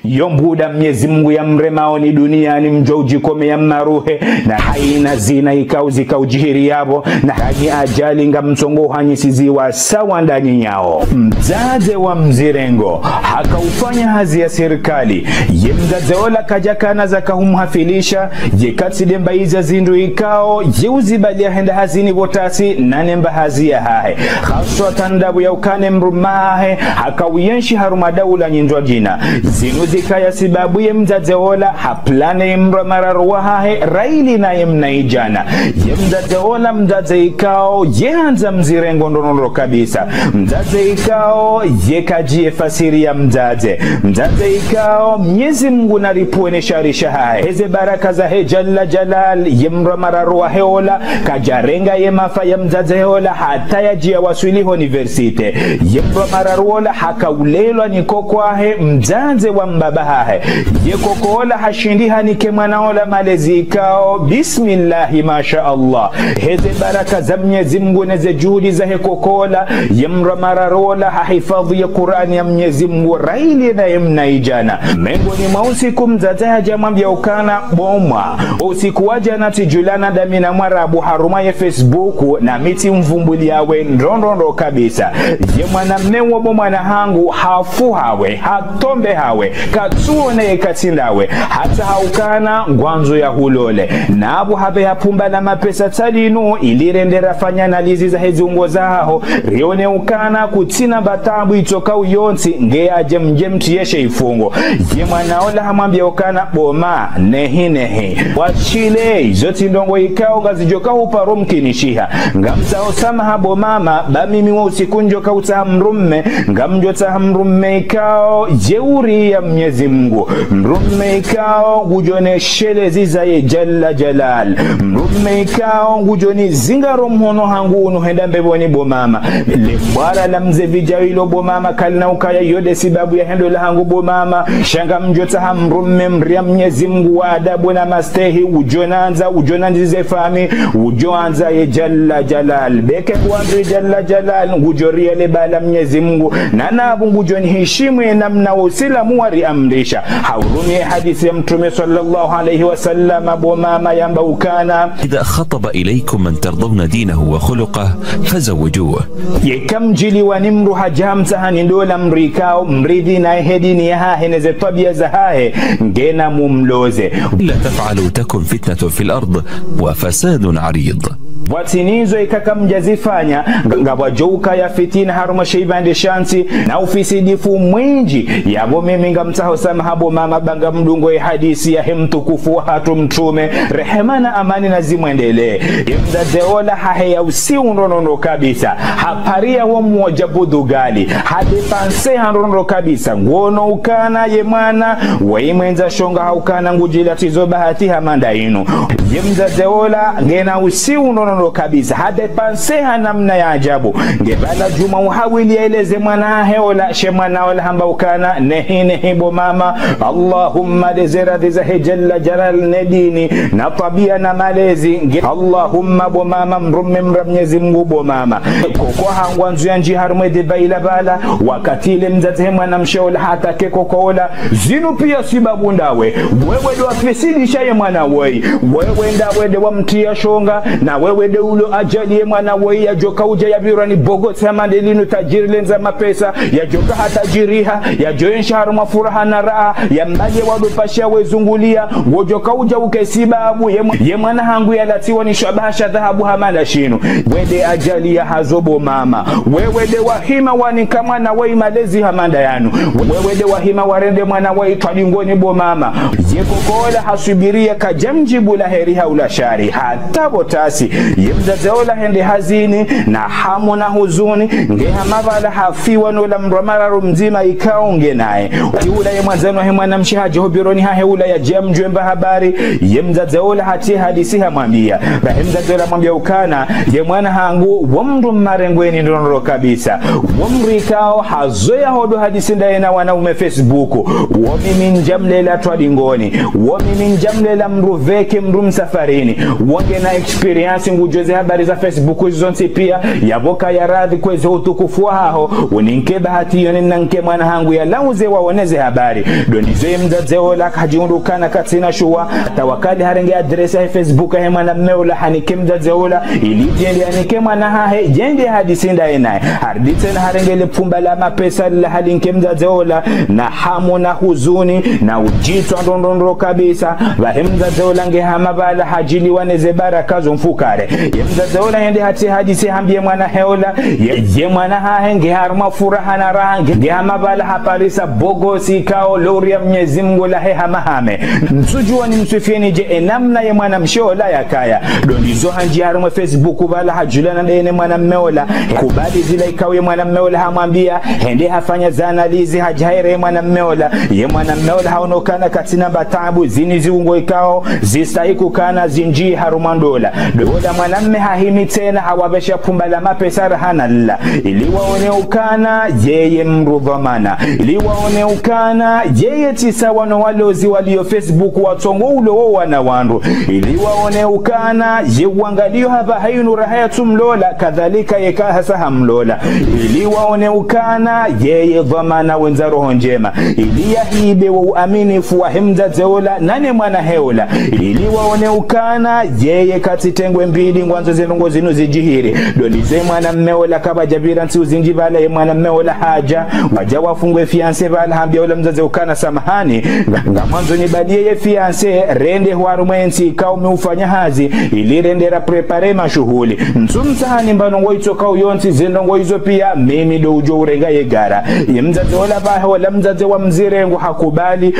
Yo mbuda Mnyezi Mungu yamremao ni dunia ni mdjo udjikome ya mmaruhe, na haina zina ikao zika udjihiri yapvo, na hanyi ajali ngamtsongo hanyisiziwa sawa ndanyi nyao. Mdzadze wa mzirengo, haka ufanya hazi ya sirikali. Ye mdzadze ola kadjakana zaka humhafilisha, ye katsi demba iza zindru ikao, ye uzibali ya henda hazini pvo tasi, na nemba hazi yahahe. Haswa tandabu ya ukana ye mdrume wahahe, haka uyenshi harumwa daula nyindji djina. Zinu zikaya sibabu ye mdzadze ola, haplane ye mdru wa mararu wahahe, raili naye mnaidjana. Ye mdzadze ola, mdzadze ikao, ye handza mzirengo ndrondrondro kabisa. Mdzadze ikao, ye kadjiye fasiri ya mdzadze. Mdzadze ikao, Mnyezi Mungu naripvwene shari shahahe. Heze baraka zahe Jalla Jalal, ye mdru wa mararu wahe ola, kadjarenga ye mafa ya mdzadze ola, hata yadjiya waswili ho université. Ye mdru wa mararu ola, haka ulelwa ni koko wahe, mdzadze wa mbaba hahe. Ye koko ola, hashindi hanike mwana ola malezi ikao, bismillahi, masha Allah. Heze baraka za Mnyezi Mungu neze juhudi zahe koko ola, ye mdru wa mararu ola, hahifadhwi ye Kur'ani ya Mnyezi Mungu, raili naye mnaidjana. Mengoni mwa usiku mdzadze hadja mwambia ukana, bo mwana, usiku wa djana tsidjulana ndami na mwarabu harumwa ye Facebook, na mi tsimvumbuliya we ndrondrondro kabisa. Ye mwanamme wo bo mwana hangu, hafu hawe, hatombe hawe, katsuone ye katsi ndawe, hata ha ukana ngwandzo ya hulole. Na apvo hapve hapvumba na mapesa tsalinu, ili rende rafanya analizi zahe ziungo zahaho, rione ukana kutsina mba tabu itsoka uyontsi, nge adje mdje mtsi yeshe ifungo. Ye mwana ola hamwambia ukana, bo mama, nehi nehi. Washile, izo tsi ndrongo ikao ngazidjoka huparo mkinishiha. Ngamtsaho samaha bo mama, ba mimi wo usiku ndjoka utsaha mdrume, ngamdjotsaha mdrume ikao, jeuri ya Mnyezi Mungu. Mdrume ikao, ngudjo neshelezi zaye Jalla Jalal. Mdrume ikao, ngudjo nizingaro mhono hangu unu henda mbepvoni bo mama. Le mbwara la mze vidjayo ilo bo mama, kalina ukaya yo nde sibabu ya hendo lahangu bo mama. Sha ngamdjotsaha mdrume mria Mnyezi Mungu wa adabu na mastehi, udjo nandza, udjo nandzize fami, udjo andza ye Jalla Jalal. Beke kuandzi Jalla Jalal, ngudjo riele bala Mnyezi Mungu, na napvo ngudjo nihishimu ye namna wo usilamu wariamrisha. Ha urumia ye hadisi ya Mtrume swallallahu alayhi wa sallam, bo mama yamba ukana, إذا خطب إليكم من ترضون دينه وخلقه فزوجوه. Yeka mdjiliwa ni mdru hadja hamtsahani ndola mdru ikao mridhwi naye he dini yahahe neze twabia zahahe, nge na mumloze. إلا تفعلوا تكن فتنة في الأرض وفساد عريض. Pvwatsina izo ikaka mdjazifanya, nga-, ngapvwadjo ukaya fitina harumwa she ipvandre sha ntsi, na ufisidifu mwindji. Yapvo mimi ngamtsaho samaha bo mama ba ngamdungo ye hadisi yahe mtukufu wahatru Mtrume, rehema na amani nazimwendelee. Ye mdzadze ola haheya usiu ndrondrondro kabisa. Haparia wo mdjo wa budugali. Hadépenser ha ndrondrondro kabisa. Nguono ukana ye mwana, waye mwendza shonga ha ukana ngudjila tsizo bahati hama nda inu. Ye mdzadze ola, ngena usiu ndrondrondro kabisa. Hadépenser ha namna ya ajabu. Nge bala djumwa uhawili yaeleze mwana hahe ola, she mwana ola hamba ukana, nehi nehi bo mama. Allahumma, nde ze radhi zahe Jalla Jalal ne dini, na twabia na malezi, nge Allahumma bo mama, mdrume mria Mnyezi Mungu bo mama. Koko hangu andzu yandji harumwa ye débat ila bala, wakati ile mdzadze he mwanamshe ola hata ke koko ola, zinu pia sibabu ndawe. Wewe nde wafisidisha ye mwana woyi. Wewe ndawe nde wamtria shonga, na wewe nde ulo ajali ye mwana woyi yadjoka udja yapvirwa ni bogotsi hama nde linu tajiri lendza mapesa, yadjoka hatajiriha, yadjoenshi harumwa furaha na raha, yambalie wandru pvasha wezungulia, ngodjoka udja uke sibabu, ye mwa-, ye mwana hangu yalatsiwa ni shwabaha sha dhahabu hama nda shinu. Wewe nde ajali yahazo bo mama. Wewe nde wahima wanika mwana woyi malezi hama nda yanu. Wewe nde wahima warende mwana woyi twadingoni bo mama. Ye koko ola haswubiri ye kadja mdjibu la heri hau la shari. Hata pvo tasi. Ye mdzadze ola hende hazini, na hamu na huzuni, nge hama pvala hafiwa nola mdru wa mararu mdzima ikao nge naye. Wakati ula ye mwandzani wahe mwanamshe hadja ho bironi hahe ula yadje yamdjuwe mba habari, ye mdzadze ola hatsi hadisi hamwambia. Bahi mdzadze ola hamwambia ukana, ye mwana hangu, wo mdru mmarengweni ndrondro kabisa. Wo mdru ikao hazoweya hodo hadisi ndaye na wanaume Facebook. Wo mimi ndjamlela twadingoni. Wo mimi ndjamlela mdru veke mdru msafarini. Wo ngena experience ngudjuo ze habari za Facebook zontsi pia. Yapvo kaya radhi kweze utukufu wahaho, uninke bahati yone nanke mwana hangu yalaudze waone ze habari. Ndo ndizo ye mdzadze ola kadjihundru ukana katsina shuwa. Tawakali harenge adresse yahe Facebook yahe mwanamme ola hanike mdzadze ola, ili yende yanike mwana hahe, yende hadisi ndaye naye. Harudi tsena harenge le pfumba la mapesa lila halinike mdzadze ola, na hamu na huzuni, na udjitwa ndrondrondro kabisa. Bahi mdzadze ola nge hama pvala hadjiliwa ne ze baraka zo mfukare. Ye mdzadze ola hende hatsi hadisi hambie mwana hahe ola, ye, ye mwana hahe nge harumwa furaha na raha, nge, nge hama pvala haparisa bogosi ikao lo uria Mnyezi Mungu lahe hama hame. Ntsudjua nimswifieni dje e namna ye mwanamshe ola yakaya. Ndo ndizo handjia harumwa Facebook pvala hadjulana ndaye ne mwanamme ola. Kubali zila ikao ye mwanamme ola hamwambia, hende hafanya za analyse hadja haire ye mwanamme ola. Ye mwanamme ola haono ukana katsina mba taabu, zini ziungo ikao zistahiku ukana zindji harumwa ndola. Ndo ola mwanamme hahimi tsena hawapvesha pfumba la mapesa raha na lila. Ili waone ukana yeye mdru dhwamana. Ili waone ukana yeye tsi sawa no walozi walio Facebook watsongo ulowa wana wandru. Ili waone ukana ye uangalio hapvaha inu raha yatsu mlola, kadhalika yeka hasa hamlola. Ili waone ukana yeye dhwamana wendza roho ndjema. Ili yahibe wo uaminifu wahe mdzadze ola, nane mwana hahe ola. Ili waone ukana yeye katsi tengwe mbili ngwandzo ze ndrongo zinu zidjihiri. Ndo ndizo ye mwanamme ola kapvadja pvira ntsihu zindji pvala ye mwanamme ola hadja. Wadja wafungwe fiancé pvala hambia ola mdzadze ukana samahani. Nga, ngamwandzo nibalie ye fiancé, rende hwarumwa entsi ikao mi ufanya hazi, ili rende ra préparer mashuhuli. Ntsumsahani mba ndrongo itsokao yontsi ze ndrongo izo pia, mimi ndo udjo urenga ye gara. Ye mdzadze ola pvahe ola mdzadze wa mzirengo hakubali.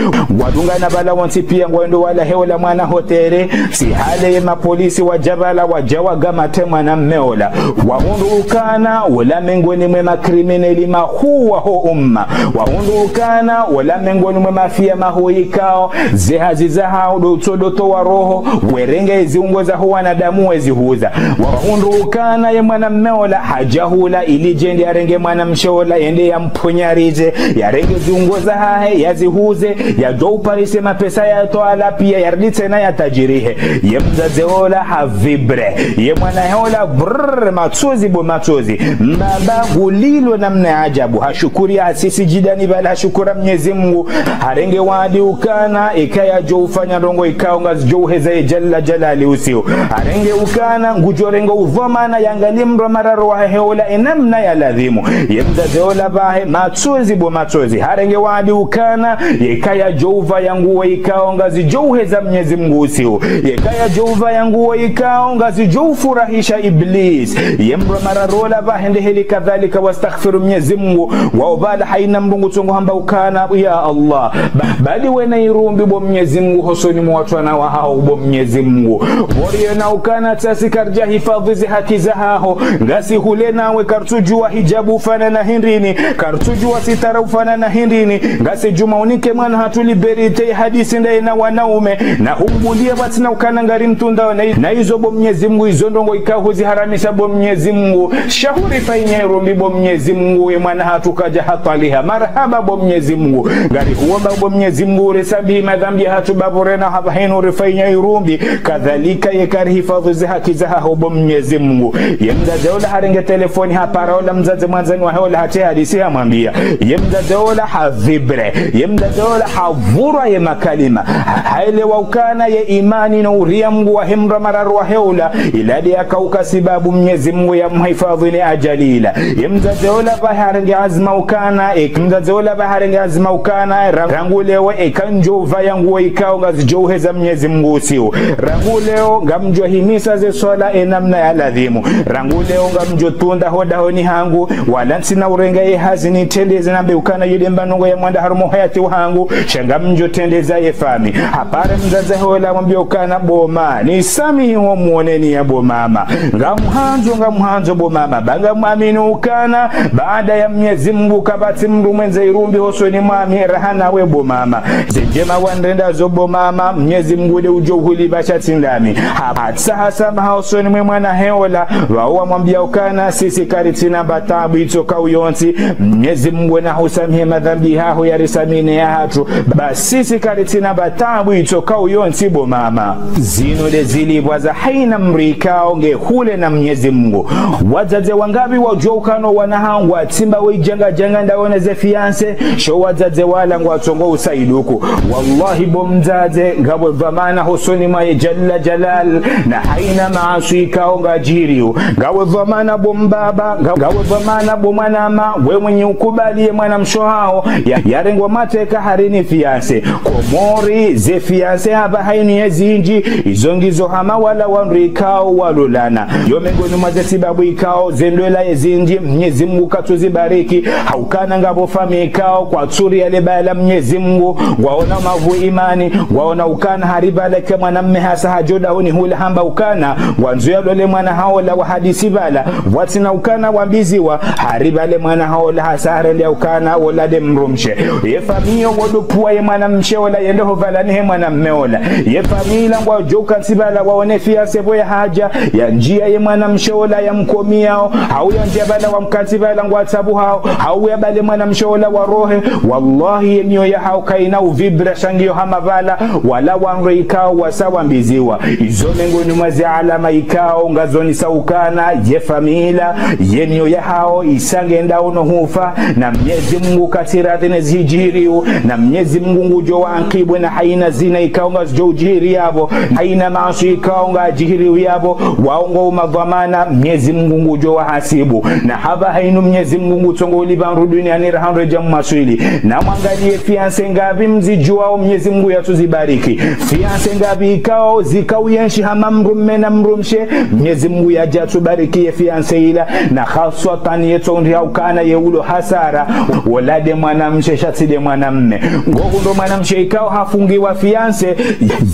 Wadungana pvala wontsi pia ngwendo walahe ola mwana hotele. Tsi hale ye mapolisi wadja pvala wadja wagamate mwanamme ola. Wahundru ukana ola mengoni mwe ma criminels mahuu waho umma. Wahundru ukana ola mengoni mwe mafia mahuu ikao ze hazi zahao ndo utsodotowa roho, werenge ziungo zaho wanadamu wezihuza. Wahundru ukana ye mwanamme ola hadja hula ili yende yarenge mwanamshe ola yende yamponyarize, yarenge ziungo zahahe, yazihuze, yadjo uparise mapesa ya twala pia, yarudi tsena yatajirihe. Ye mdzadze ola havibre. Ye mwana hahe ola brrr, matsozi bo matsozi. Mbaba ngulilo namna ya ajabu. Hashukuri hasisi djidani pvala hashukura Mnyezi Mungu. Harenge waadi ukana, ikaya djo ufanya ndrongo ikao ngazidjo uheza ye Jalla Jalali usiu. Harenge ukana, ngudjo renga udhwamana yangalie mdru wa mararu wahahe ola e namna ya ladhimu. Ye mdzadze ola pvahe, matsozi bo matsozi. Harenge waadi ukana, yeka yadjo upva ya nguo ikao ngazidjo uheza Mnyezi Mungu usiu. Yeka yadjo upva ya nguo ikao ngazidjo ufurahisha Iblis. Ye mdru wa mararu ola pvahe nde heli kadhalika wastaghfiru Mnyezi Mungu. Wao pvala haina mdru ngutsongo hamba ukana, ya Allah. Ba-, bali wena irumbi bo Mnyezi Mungu hosoni mwa watwana wahao bo Mnyezi Mungu. Pvo riona ukana tsasi karidja hifadhwi ze haki zahaho. Ngasi hule nawe karitsudjua hijabu ufanana hindrini, karitsudjua sitara ufanana hindrini. Ngasi djuma unike mwana hatru liberté hadisi ndaye na wanaume, na humbulia pvatsina ukana ngari mtunda na, na izo bo Mnyezi Mungu, izo ndrongo ikao huziharamisha bo Mnyezi Mungu. Sha hurifanya irumbi bo Mnyezi Mungu, ye mwana hatru kadja hatwaliha. Marahaba bo Mnyezi Mungu. Ngari huomba bo Mnyezi Mungu, urisamihi madhambi hatru ba pvo rena hapvaha inu urifanya irumbi. Kadhalika yeka rihifadhwi ze haki zahaho bo Mnyezi Mungu. Ye mdzadze ola harenge telefoni hapara ola mdzadze mwandzani wahe ola hatsi hadisi hamwambia. Ye mdzadze ola havibre. Ye mdzadze ola havurwa ye makalima. Ha-, haelewa ukana ye imani no uria Mungu wahe mdru wa mararu wahe ola. Ila nde yakauka sibabu Mnyezi Mungu yamhifadhwi ne ajali ila. Ye mdzadze ola pvahe harenge azma ukana, e, mdzadze ola pvahe harenge azma ukana, ra-, rangu leo eka ndjo upva ya nguo ikao ngazidjo uheza Mnyezi Mungu usiu. Rangu leo ngamdjo himisa ze swala e namna ya ladhimu. Rangu leo ngamdjo tunda ho dahoni hangu, wala ntsina urenga ye hazi nitrendeze nambe ukana yile mba ndrongo ya mwando harumwa uhayati wahangu, sha ngamdjo trendeza ye fami. Hapara mdzadze ola hamwambia ukana bo ma, nisamihi wo mwone ya bo mama. Ngamhandzo, ngamhandzo bo mama. Ba ngamwamini ukana, baada ya Mnyezi Mungu kapvatsi mndru mwendze irumbi hosoni mwa mi raha nawe bo mama. Ze ndjema wandrenda zo bo mama, Mnyezi Mungu nde udjo uhulipva sha tsi ndami. Ha-, hatsaha swamaha hosoni mwe mwana hahe ola, pvao wamwambia ukana, sisi karitsina mba taabu itsokao yontsi, Mnyezi Mungu nahusamihi madhambi haho yarisamihi ne yahatru, ba sisi karitsina mba taabu itsokao yontsi bo mama. Zinu nde zilipvwa za haina mdru ikao nge hule na Mnyezi Mungu. Wadzadze wangapvi wadjuwa ukana wana hawo ngwatsimba we djanga djanga ndawo ne ze fiancé, sho wadzadze wala ngwatsongo usaiduku. Wallahi bo mdzadze, ngawe dhwamana hosoni mwa ye Jalla Jalal, na haina maaswi ikao ngadjiriyo. Ngawe dhwamana bo mbaba, nga-, ngawe dhwamana bo mwanama, we mwenye ukubali ye mwanamshe haho, ya-, yarengwa mateka hari ni fiancé. Komori, ze fiancé hapvaha inu ye zindji, izo ngizo hama wala wandru ikao walolana. Yo mengoni mwa ze sibabu ikao, ze ndola ye zindji, Mnyezi Mungu katsuzibariki, ha ukana ngapvo famiyi ikao, kwatsu riya le baya la Mnyezi Mungu, ngwaona mavu imani, ngwaona ukana hari pvala eka mwanamme hasa hadjo dahoni hula hamba ukana, ngwandzo yalole mwana hawo ola wahadisi pvala, pvwatsina ukana wambiziwa, hari pvale mwana hawo ola hasa harende ya ukana, ola nde mdrumshe. Ye famiyi yo ngodopvuwa ye mwanamshe ola yende ho pvala ni he mwanamme ola. Ye famiyi ila ngwadjo ukantsi pvala waone fiancé pvo yahadja, yandjiya ye mwanamshe ola yamkomiyao, hau yandjiya pvala wamkantsi pvala ngwatsabuhao, hau yapvale mwanamshe ola warohe. Wallahi ye miyo yahawo kaina uvibra sha ngiyo hama pvala, wala wandru ikao wasa wambiziwa. Izo mengoni mwa ze alama ikao ngazonesa ukana, ye famiyi ila, ye miyo yahawo isa ngendao no hufa, na Mnyezi Mungu katsiradhi ne zidjiriyo, na Mnyezi Mungu ngudjo waankibu na haina zina ikao ngazidjo udjiri yapvo, haina maaswi ikao ngadjiriyo yapvo, wao ngo madhwamana, Mnyezi Mungu ngudjo wahasibu. Na hapvaha inu Mnyezi Mungu ngutsongo ulipva ndru duniani raha ndru dja mmaswili. Na mwangaliye fiancé ngapvi mzidjuwao Mnyezi Mungu yatsuzibariki. Fiancé ngapvi ikao zikao yenshi hama mdrumme na mdrumshe, Mnyezi Mungu yadja tsubariki ye fiancé ila, na haswa tani ye tsondi ya ukana ye ulo hasara, ola nde mwanamshe sha tsi nde mwanamme. Ngohundro mwanamshe ikao hafungiwa fiancé,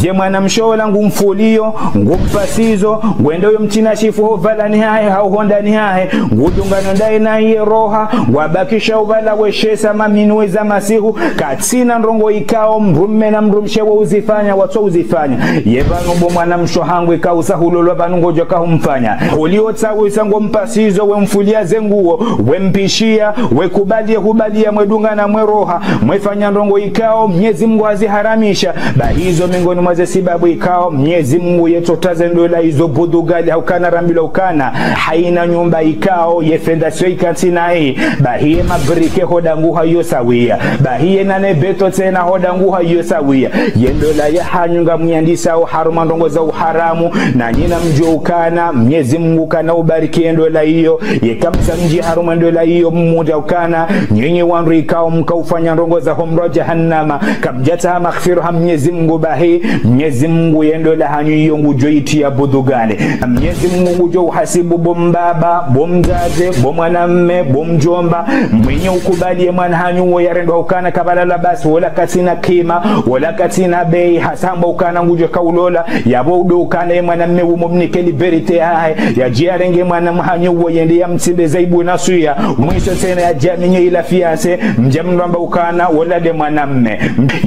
ye mwanamshe ola ngumfuliyo, ngumpasizo, ngwendo yo mtsina shifu ho pvalani hahe, hau ho ndani hahe, ngudungano ndaye na ye roha, ngwabakisha upvala weshesa maminu weza masihu, katsina ndrongo ikao mdrumme na mdrumshe wo uzifanya, watso uzifanya. Ye pvanu bo mwanamshe hangu ikao usa hulolwa pvanu ngodjo kahumfanya. Hulio tsawisa ngompasizo, wemfulia ze nguo, wempishia, wekubaliya, hubaliya, mwedungana mwe roha, mwefanya ndrongo ikao Mnyezi Mungu haziharamisha. Bahi izo mengoni mwa ze sibabu ikao Mnyezi Mungu yetsotaze ndola izo budugali ha ukana rambilwa ukana, haina nyumba ikao ye fondation ikantsi nayi, bahi ye mabrike ho dangu hayo sawiya, bahi ye nane beto tsena ho dangu hayo sawiya. Ye ndola yahanyu ngamuyandisao harumwa ndrongo za uharamu, na nyi namdjuwe ukana Mnyezi Mungu kana ubariki ye ndola iyo. Yeka mtsamdji harumwa ndola iyo, mudja ukana nyinyi wandru ikao mkaufanya ndrongo za ho mdro wa jahannama, kamdjatsaha maghfira ha Mnyezi Mungu, bahi Mnyezi Mungu ye ndola hanyu iyo ngudjo itiya budugali. Mnyezi Mungu ngudjo uhasibu bo mbaba, bo mdzadze, bo mwanamme, bo mdjomba, mwenye ukubali ye mwana hanyu wo yarendwa ukana kapvala la basi, wola katsina kima, wola katsina beyi, hasa hamba ukana ngudjo kaulola, yapvo udo ukana ye mwanamme umo mnike liberté yahahe, yadje yarenge mwana mhanyu wo yende yamtsimbe za aibu na suya, mwiso tsena yadje yamenye ila fiancé, mdja mramba ukana, wola nde mwanamme.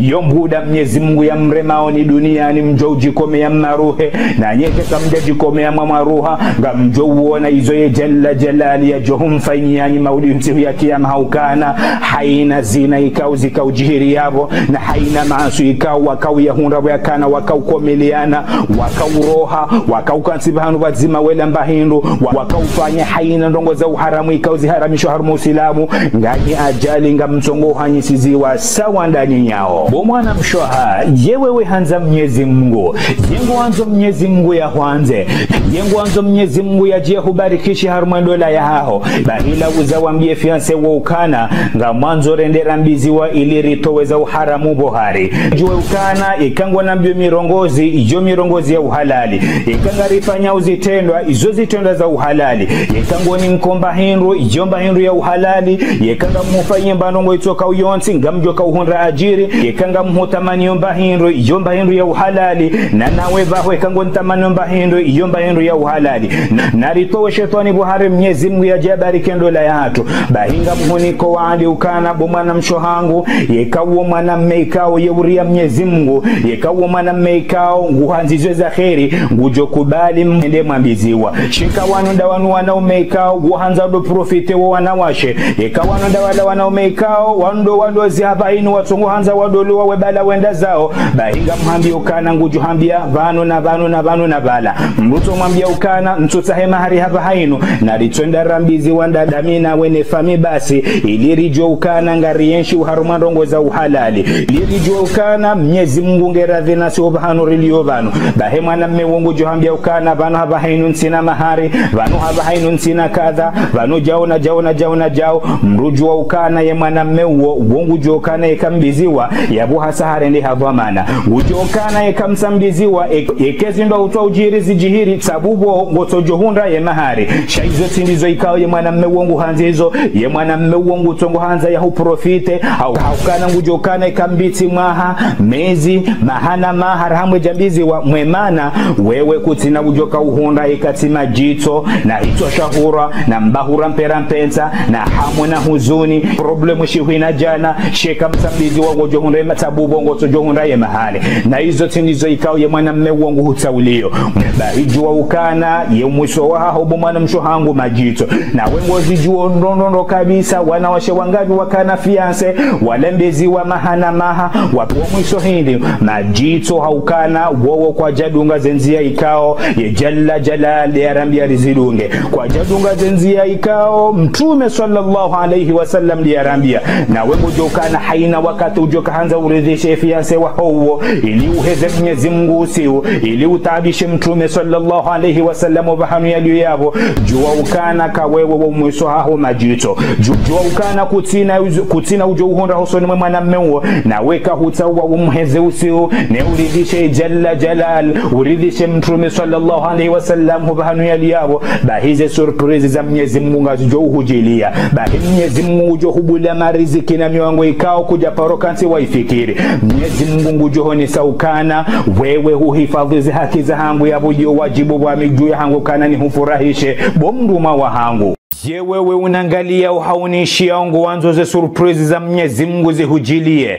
Yo mbuda Mnyezi Mungu yamremao ni duniani mdjo udjikomeya mmaruhe, na nyi eka kamdjadjikomeya mwamwaruha, ngamdjo uona izo ye Jalla Jalali yadjo humfanyiyanyi mauri ntsihu ya kiyama ha ukana, haina zina ikao zikao djihiri yapvo, na haina maaswi ikao wakao yahundra pvo yakana wakao komeleana, wakao roha, wakao kantsi pvahanu pvadzima wela mba hindru, wa-, wakao fanya haina ndrongo za uharamu ikao ziharamishwa harumwa Usilamu, nganyi ajali ngamtsongo hanyisiziwa sawa nda nyi nyawo. Bo mwanamshe waha, ye wewe handza Mnyezi Mungu, ye ngwandzo Mnyezi Mungu yahwandze, ye ngwandzo Mnyezi Mungu yadje hubarikishi harumwa ndola yahaho, bahi la uza wambiye fiancé wo ukana, ngamwandzo rende rambiziwa ili ritowe za uharamu bohari. Djuwe ukana, ika ngona mbiyo mirongozi, iyo mirongozi ya uhalali. Ika ngarifanyao zitrendwa, izo zitrendwa za uhalali. Ika ngoni mkomba hindru, iyo mba hindru ya uhalali. Ika ngamhufanyia mba ndrongo itsokao yontsi, ngamdjo kauhundra adjiri. Ika ngamhutamaniyo mba hindru, iyo mba hindru ya uhalali. Na nawe pvaho ika ngoni tamaniyo mba hindru, iyo mba hindru ya uhalali. Na, naritowe shetwani buhari Mnyezi Mungu yadje yabariki ndola yahatru. Bahi ngamhuniko waadi ukana bo mwanamshe hangu, yeka uwo mwanamme ikao ye uria Mnyezi Mungu, yeka uwo mwanamme ikao nguhandzizo za kheri, ngudjo kubali mwende mwambiziwa. Sha eka wanu nda wanu wanaume ikao, nguhandza ndo profite wo wanawashe, yeka wanu nda wala wanaume ikao, wanu ndo walozi hapva hinu watsongo handza wadolowa we bala wenda zao, bahi ngamhambio ukana ngudjo hambia pvanu na pvanu na pvanu na pvala. Mdru tso mwambia ukana, ntsutsahe mahari hapva hinu, na ritswenda rambiziwa nda dami na we ne fami basi, ili ridjuwe ukana ngarienshi oharumwa ndrongoo za uhalali. Ili ridjuwe ukana Mnyezi Mungu nge radhi nasi opvahanu rilio pvanu. Bahi mwanamme wo ngudjo hambia ukana, pvanu hapva hinu ntsina mahari, pvanu hapva hinu ntsina kadha, pvanu djao na djao na djao na djao. Mdru djuwa ukana ye mwanamme wo, wo ngudjuwa ukana yeka mbiziwa, yapvo hasa harende ha dhwamana. Ngudjuwa ukana yeka msambiziwa, e-, yeka zindru hutwa udjiri zidjiri, sababu pvo ngotsodjo hundra ye mahari. Sha izo tsi ndizo ikao ye mwanamme wo nguhandzizo, ye mwanamme wo ngutsongo handza ya huprofite, hau-, hau ukana ngudjuwa ukana yeka mbitsi mwaha, mezi, maha na maha raha mwedja mbiziwa, mwe mana, wewe kutsina udjo ka uhundra yeka tsi madjitso, na hitswa shahura, na mbahura mpera mpentsa, na hamu na huzuni, problème shihwi na djana, sha eka msambiziwa ngodjo hundra ye ma-, sababu pvo ngotsodjo hundra ye mahari. Na izo tsi ndizo ikao ye mwanamme wo nguhutsaulio. Bahi djuwa ukana, ye mwiso wahaho bo mwanamshe hangu madjitso. Na we ngozidjuo ndrongoo ndro kabisa, wanawashe wangavi wakana fiancé, walembeziwa maha na maha, wapvo mwiso hindri, madjitso ha ukana, wowo kwadjadunga ze ndzia ikao, ye Jalla Jalal yarambia rizidunge. Kwadjadunga ze ndzia ikao, Mtrume swallallahu alayhi wa sallam yarambia. Na we ngudjo ukana haina wakati udjo ka handza uridhishe fiancé waho uwo, ili uheze Mnyezi Mungu usiu, ili utaabishe Mtrume swallallahu alayhi wa sallam opvahanu yalio yapvo, djuwa ukana ka wewe wo mwiso haho madjitso. Dju-, djuwa ukana kutsina uzu-, kutsina udjo uhundra hosoni mwe mwanamme wo, na we ka hutsaha umheze usiu, ne uridhishe Jalla Jalal, uridhishe Mtrume swallallahu alayhi wa sallam opvahanu yalio yapvo, bahi ze surprise za Mnyezi Mungu ngazidjo uhudjilia. Bahi Mnyezi Mungu ngudjo hubulia mariziki na miwango ikao kudja paro kantsi waifikiri. Mnyezi Mungu ngudjo honesa ukana, wewe huhifadhwi ze haki zahangu yapvo iyo wadjibu wa mi dju yahangu ukana nihufurahishe, bo mdrumwa wahangu. Ye wewe unangaliao hau unishiao, ngowandzo ze surprise za Mnyezi Mungu zihudjilie?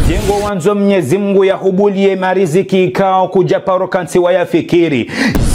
Ye ngowandzo Mnyezi Mungu yahubulie mariziki ikao kudja paro kantsi wayafikiri?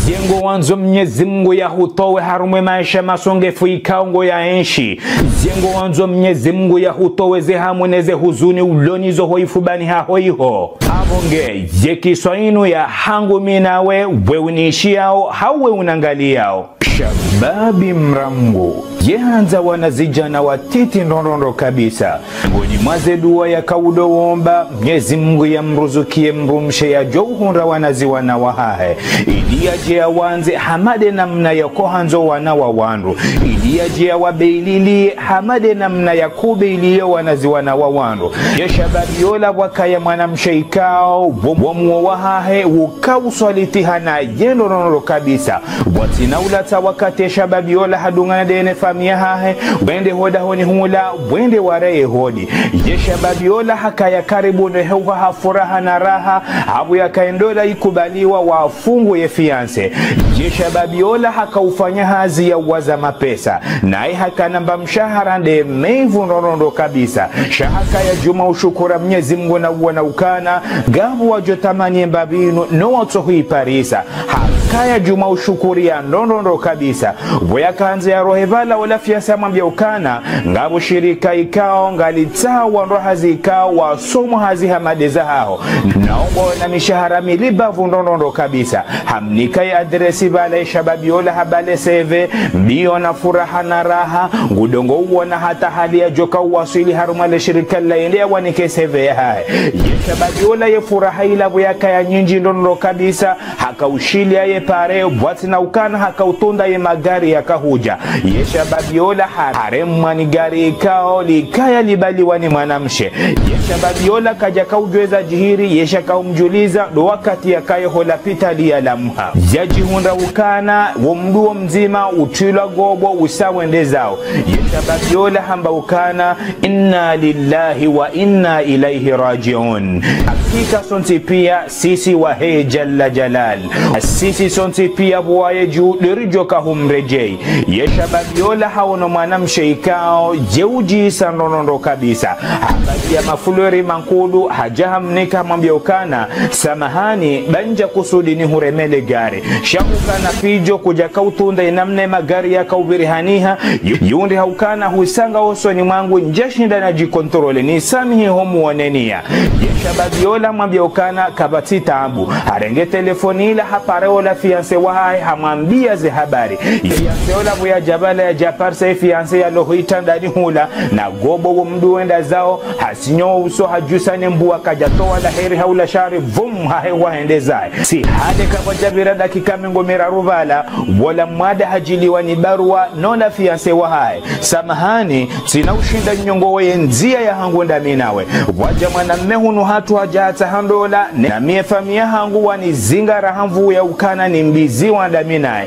Ye ngowandzo Mnyezi Mungu yahutowe harumwa ye maesha masongefu ikao ngoyaenshi? Ye ngowandzo Mnyezi Mungu yahutowe ze hamu ne ze huzuni ulonazo ho ifubani haho iho? Apvo nge, ye kiswa inu yahangu mi na we, we unishiao, hau we unangaliao. Shababi mdra Mungu, ye handza wanazidjana watiti ndrongoo ndro kabisa. Ngoni mwa ze dua yakao udo womba, Mnyezi Mungu yamruzukie mdrumshe yadjo uhundra wanaziwana wahahe, ili yadje yawandze hama de namna yako handzo wana wa wandru, ili yadje yawabeililie hama de namna yako ubeililia wanaziwana wa wandru. Ye shababi ola pvwakaya mwanamshe ikao, wo, wo moyo wahahe uka uswalitiha na ye ndrongoo ndro kabisa. Pvwatsina ulatsa wakati ye shababi ola hadungana de ne famiyi yahahe, wende hodahoni hula, wende wareye hodi. Ye shababi ola hakaya karibu ne heuha ha furaha na raha, apvo yaka ye ndola ikubaliwa wafungu ye fiancé. Ye shababi ola haka ufanya hazi ya uwaza mapesa. Naye hakana mba mshahara nde meivu ndrongoo ndro kabisa. Sha hakaya djuma ushukura Mnyezi Mungu na uona ukana, ngapvo wadjo tamani ye mbapvi inu, no watso huiparisa. Hakaya djuma ushukuria ndrongoo ndro kabisa. Pvo yakandza yarohe pvala ola fiancé hamwambia ukana, ngapvo shirika ikao, ngalitsaha wandru hazi ikao, wasomo hazi hama de zahaho. Nao ngwaona mishahara milibavu ndrongoo ndro kabisa. Hamnika ye adresse pvala ye shababi ola habale C V, mbio na furaha na raha, ngudongo uona hata hali yadjoka uwaswili harumwa le shirika lila yende yawanike C V yahahe. Ye shababi ola ye furaha ila pvo yakaya nyindji ndrongoo ndro kabisa, haka ushilia ye pare, pvwatsina ukana haka utunda ye magari yaka hudja. Ye shababi ola ha-, haremwa ni gari ikao, likaya libaliwa ni mwanamshe. Ye shababi ola kadjaka udjueza djihiri, ye shaka umdjuliza, ndo wakati yakaya ho lapitali yalamha. Yadjihundra ukana, wo mdru wo mdzima, utrilwa gobo, usa wende zao. Ye shababi ola hamba ukana, إنا لله وإنا إليه راجعون. Hakika sontsi pia, sisi wahe Jalla Jalal. Sisi zontsi pia pvwaye dju, ndo ridjo kahumredjeyi. Ye shababi ola hawono mwanamshe ikao, djeudjisa ndrondrondro kabisa. Habaliya mafulori mankudu, hadja hamnika hamwambiya ukana, samahani, ba ndja kusudi nihureme le gari. Sha hukana pvidjo kudjaka utsunda inamna ye magari yaka upvirihaniha, yu-, yundri haukana husanga osoni mwangu ndjashinda nadjikontrole, nisamihi ho muonenia. Ye shababi ola hamwambiya ukana kapvatsi taabu. Harenge telefoni ila hapare ola fiancé wahahe hamwambiya ze habari. Fiancé ola pvo yadja pvala yadja parisa ye fiancé yalo ho itrandani hula, na gobo wo mdru wenda zawo, hasinyo uso hadjusa ne mbuwa kadjatowa la heri hau la shari, vum, hahewa hende zahe. Tsi hale kapvwadjapvira dakika mengo miraru pvala, wola mwade hadjiliwa ni barua, nola fiancé wahahe. Samahani, tsina ushinda nyongo weye ndziya yahangu ndami nawe. Pvwadja mwanamme hunu hatru hadja hatsaha ndola, ne-, nami ye famiyi yahangu wanizingara ha nvu ya ukana nimbiziwa ndami naye.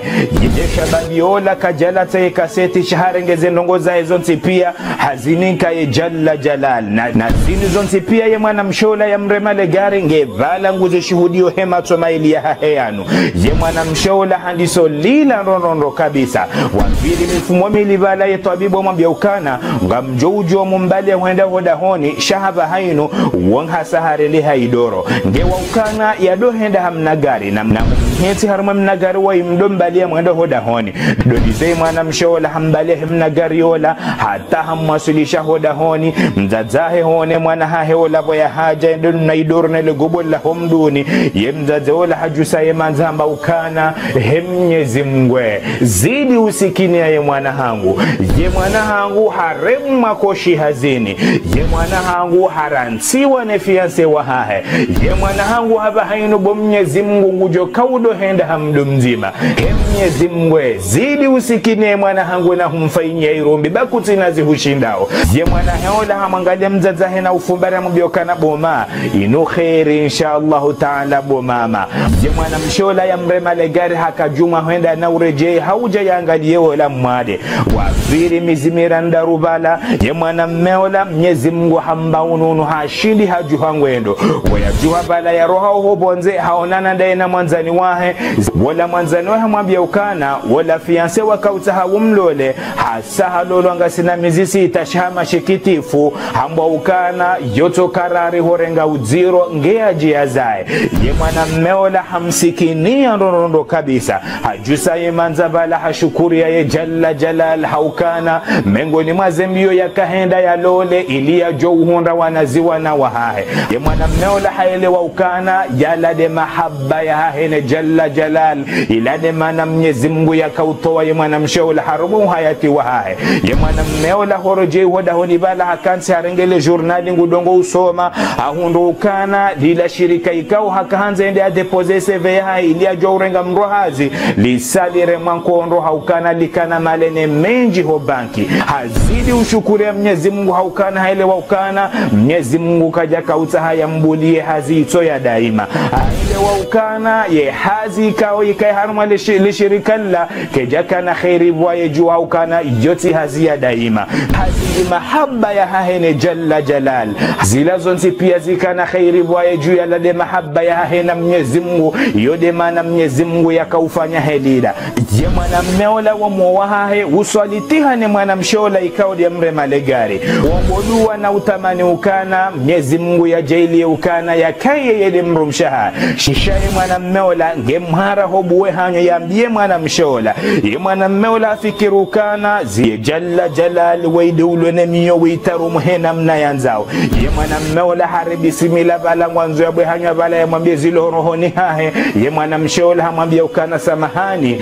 Ye shababi ola kadjalatsa ye kaseti sha harenge ze ndrongo zahe zontsi pia, hazinika ye Jalla Jalal. Na, na zinu zontsi pia ye mwanamshe ola yamrema le gari nge pvala nguzo shuhudiyo he matso mayili yahahe yanu. Ye mwanamshe ola handiso lila ndrondrondro kabisa. Wapviri mifumo mili pvala ye twabibu hamwambiya ukana, ngamdjo udjo mumbaliye hwenda ho dahoni, sha hapvaha inu, wo ngasa hareleha idoro. Nge wa ukana yado henda ha mna gari, na, na mhetsi harumwa mna gari wa imdo mbaliya mwendo ho dahoni. Ndo dize mwanamshe ola hambaliya he mna gari ola, hata hamwaswilisha ho dahoni, mdzadze hahe hone mwana hahe ola pvo yahadja, ndo na idoro ne le gobo la ho mdruni, ye mdzadze ola hadjusa ye mandza hamba ukana, he Mnyezi Mngu, zidi usikiniya ye mwana hangu. Ye mwana hangu haremwa koshi hazini. Ye mwana hangu harantsiwa ne fiancé wahahe. Ye mwana hangu hapvaha inu bo Mnyezi Mngu ngudjo kaudo henda ha mdru mdzima. He Mnyezi Mngu, zidi usikiniye mwana hangu na humfanyiya irumbi, ba kutsina zihushindao. Ye mwana hahe ola hamwangaliya mdzadze hahe na ufumbara hamwambiya ukana bo ma, inu kheri, insha Allahu Taala, bo mama. Ye mwanamshe ola yamrema le gari haka djumwa hwenda na uredjeyi haudja yangaliye ola mwade. Wapviri mezi miraru pvala, ye mwanamme ola Mnyezi Mngu hamba ununu hashindi hadjuha ngwendo. Wo yadjuha pvala yaroha oho pvondze haonana ndaye na mwandzani wahe. Wola mwandzani wahe hamwambiya ukana, wola fiancé waka utsaha umlole, hasa halolwa ngasina mezi sita sha ha mashikitifu, hambwa ukana, yotso karari horenga udziro, nge yadjiya zahe. Ye mwanamme ola hamsikiniya ndrondrondro kabisa. Hadjusa ye mandza pvala hashukuriya ye Jalla Jalal ha ukana, mengoni mwa ze mbiyo yaka henda yalole, ili yadjo uhundra wanazi wana wahahe. Ye mwanamme ola haelewa ukana, yala nde mahaba yahahe ne Jalla Jalal, ila nde mana Mnyezi Mngu yaka utowa ye mwanamshe ola harumwa uhayati wahahe. Ye mwanamme ola horedjeyi ho dahoni pvala hakantsi harenge le journal ngudongo usoma, hahundru ukana, lila shirika ikao haka handza yende ya déposer C V yahahe ili yadjo urenga mdru hazi, lisalire mwa nkondo ha ukana likana malene mendji ho banki. Hazidi ushukuriya Mnyezi Mngu ha ukana haelewa ukana, Mnyezi Mngu kadjaka utsaha yambuliye hazi itso ya daima. Haelewa ukana, ye hazi ikao ikaye harumwa le shi-, le shirika lila, kedjakana kheri pvwaye dju ha ukana, yotsi hazi ya daima. Hazidi mahaba yahahe ne Jalla Jalal. Zila zontsi pia zikana kheri pvwaye dju yala nde mahaba yahahe na Mnyezi Mngu, yo nde mana Mnyezi Mngu yaka ufanya helila. Ye mwanamme ola wo mwo wahahe uswalitiha ne mwanamshe ola ikao nde yamrema le gari. Wombo dua na utamani ukana, Mnyezi Mngu yadjaaliye ukana, yakaye ye nde mdrumshe wahahe. Shisha ye mwanamme ola nge mhara ho buwe hanyo yambiye mwanamshe ola. Ye mwanamme ola hafikiri ukana, ziye Jalla Jalal, weye nde ulona miyo witarumu he namna yandzao. Ye mwanamme ola hari bismillah pvala ngwandzo yabwe hanyo pvala yamwambiye zilo rohoni hahe. Ye mwanamshe ola hamwambiya ukana samahani.